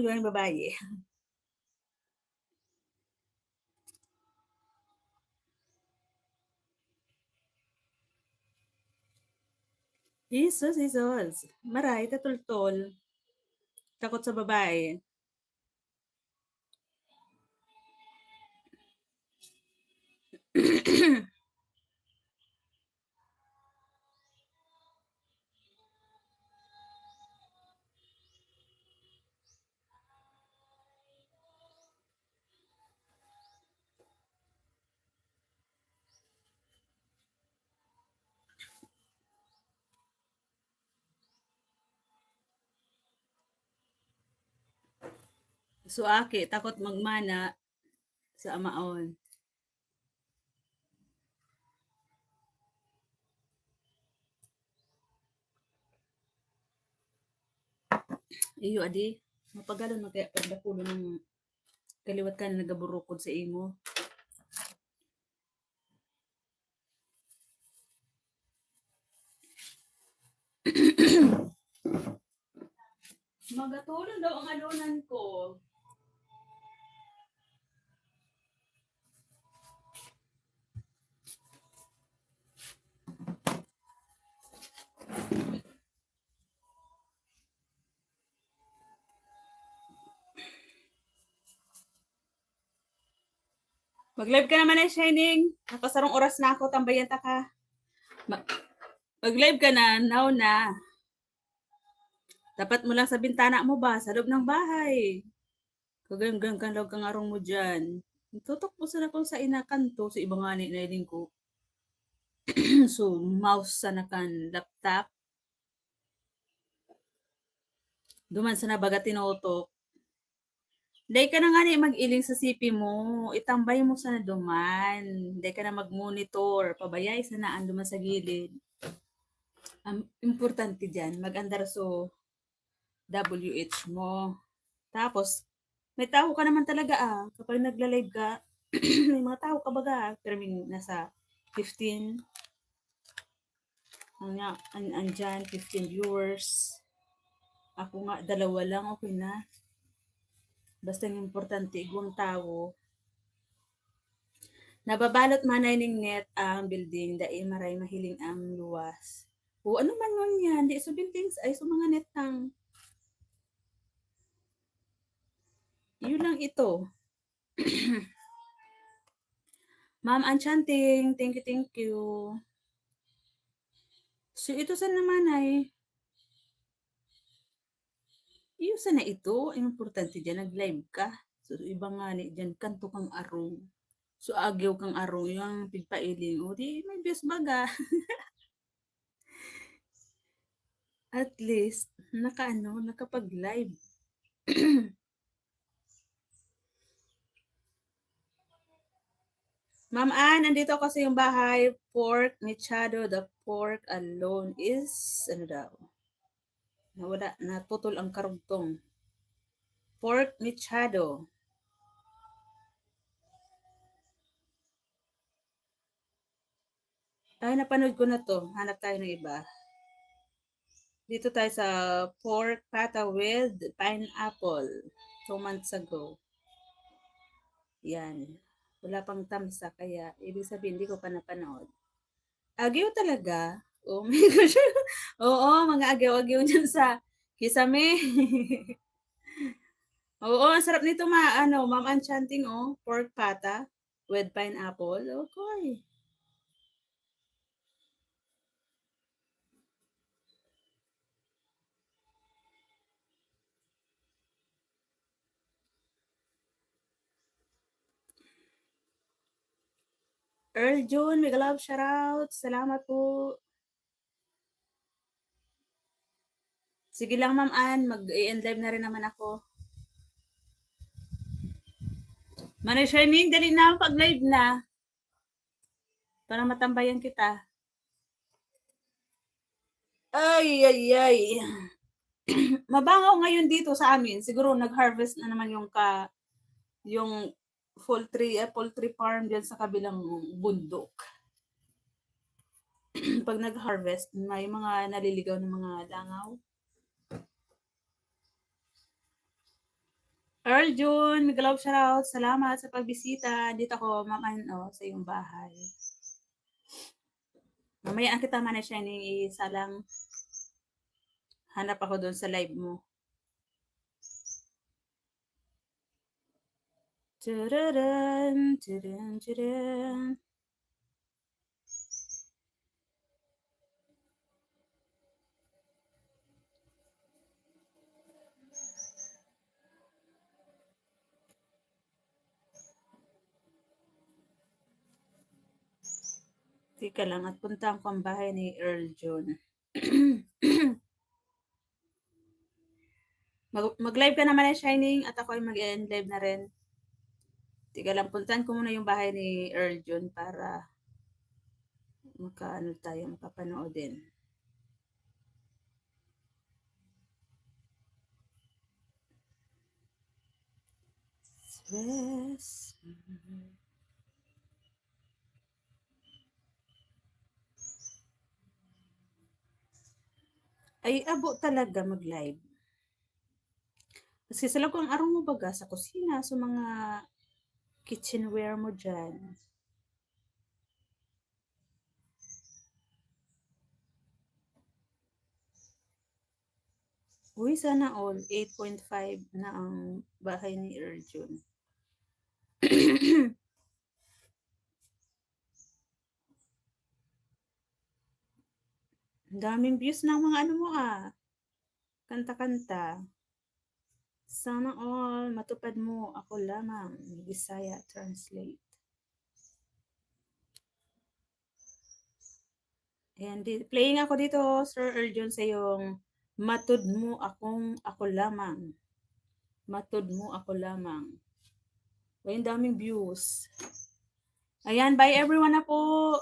Gawin babae. Jesus, Jesus. Maray, tatultol. Takot sa babae. So, aki, takot magmana sa amaon. Iyo, adi. Mapagalon man kaya pagdakulon ng kaliwat ka na nagaburukod sa imo. Magatulon daw ang adonan ko. Mag-live ka naman na, Shining. Nakasarong oras na ako, tambayan ta ka. Ma-, mag-live ka na, now na. Dapat mo lang sa bintana mo ba, sa loob ng bahay. Kaganggang kan log kang arong mo dyan. Tutok mo sana kung sa inakanto, sa iba nga ni, nailing ko. So, mouse sana kan laptop. Duman sana baga tinutok. Dai ka na ngani mag-iling sa sipi mo, itambay mo sana duman. Dai ka na mag-monitor, pabayai sana an duman sa gilid. Ang importante diyan, mag-andar so W H mo. Tapos, may tao ka naman talaga, ah, kapag nagla-live ka, may mga tao ka baga, ah, pero may nasa fifteen, Ang nga, an-, andyan, fifteen viewers. Ako nga, dalawa lang, okay na. Basta ang importante, igwang tawo. Nababalot manay ning net ang building, dai maray mahiling ang luwas. O ano man ngunyan, di sa buildings, ay sa mga net tang. Yun lang ito. Ma'am Enchanting, thank you, thank you. So, ito sa naman ay, iyo sana ito, ang importante diyan, nag-live ka. So, iba nga ni diyan, kanto kang arong. So, agiw kang arong, yung pigpailing. O, di, may views baga. At least, naka-ano, nakapag-live. Ma'am Ann, andito ako sa iyong bahay. Pork mechado, the pork alone is, ano daw? Nawala, naputol ang karugtong. Pork mechado. Ay, napanood ko na 'to. Hanap tayo ng iba. Dito tayo sa pork pata with pineapple two months ago. Yan. Wala pang tamsa, kaya ibig sabihin, hindi ko pa napanood. Agiw talaga? Oh my gosh. Oo, mga agiw-agiw dyan sa kisame. Oo, ang sarap nito, ma-, ano, Ma'am Enchanting, oh. Pork pata with pineapple. Okay. Earl June, mega love shoutout. Salamat po. Sige lang, Ma'am Ann, mag-i-end live na rin naman ako. Manay Shining, dali na, pag-live na. Para matambayan kita. Ay, ay, ay. Mabangaw ngayon dito sa amin. Siguro nag-harvest na naman yung ka-, yung poultry, ah, poultry farm diyan sa kabilang bundok. Pag nag-harvest, may mga naliligaw na mga langaw. Earl June, mega love shoutout. Salamat sa pagbisita. Dito ako, Ma'am Ann, oh, sa iyong bahay. Mamaya na kita, Manay Shining, isalang. Hanap ako doon sa live mo. Tararan, taran, taran. Teka lang, at puntahan ko ang bahay ni Earl June. Mag-, mag-live ka naman, eh, Shining, at ako ay mag-e-end live na rin. Teka lang, puntahan ko muna yung bahay ni Earl June para makaano tayo, makapanood din. Stress. Ay, abo talaga mag-live. Kasi sa lagwang arong mo baga sa kusina, sa mga kitchenware mo dyan. Uy, sana all, eight point five na ang bahay ni Earl June. Ang daming views ng mga ano mo, ah. Kanta-kanta. Sana all matupad mo, ako lamang. Bisaya translate. Ayan, di-, playing ako dito, Sir Earl June, sa iyong "Matud mo akong ako lamang." "Matud mo ako lamang." Ay, ang daming views. Ayan, bye everyone na po.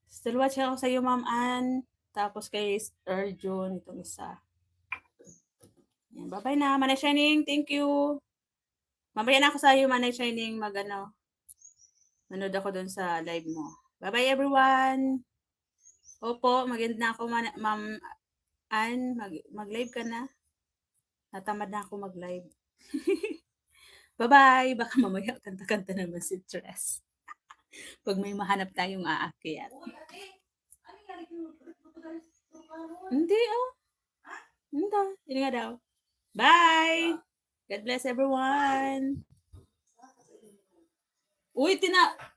Still watching ako sa iyo, Ma'am Ann. Tapos kay Earl June, itong isa. Ayan, bye-bye na. Manay Shining, thank you. Mamaya na ako sa iyo, Manay Shining, mag-ano, manood ako dun sa live mo. Bye-bye, everyone. Opo, mag-end na ako, Man-, Ma'am Ann. Mag-, mag-live ka na. Natamad na ako mag-live. Bye-bye. Baka mamaya kanta-kanta naman si Tres. Pag may mahanap tayong aakyat. Hindi, oh. Hindi. Yun nga daw. Bye! God bless everyone! Uy, tina-,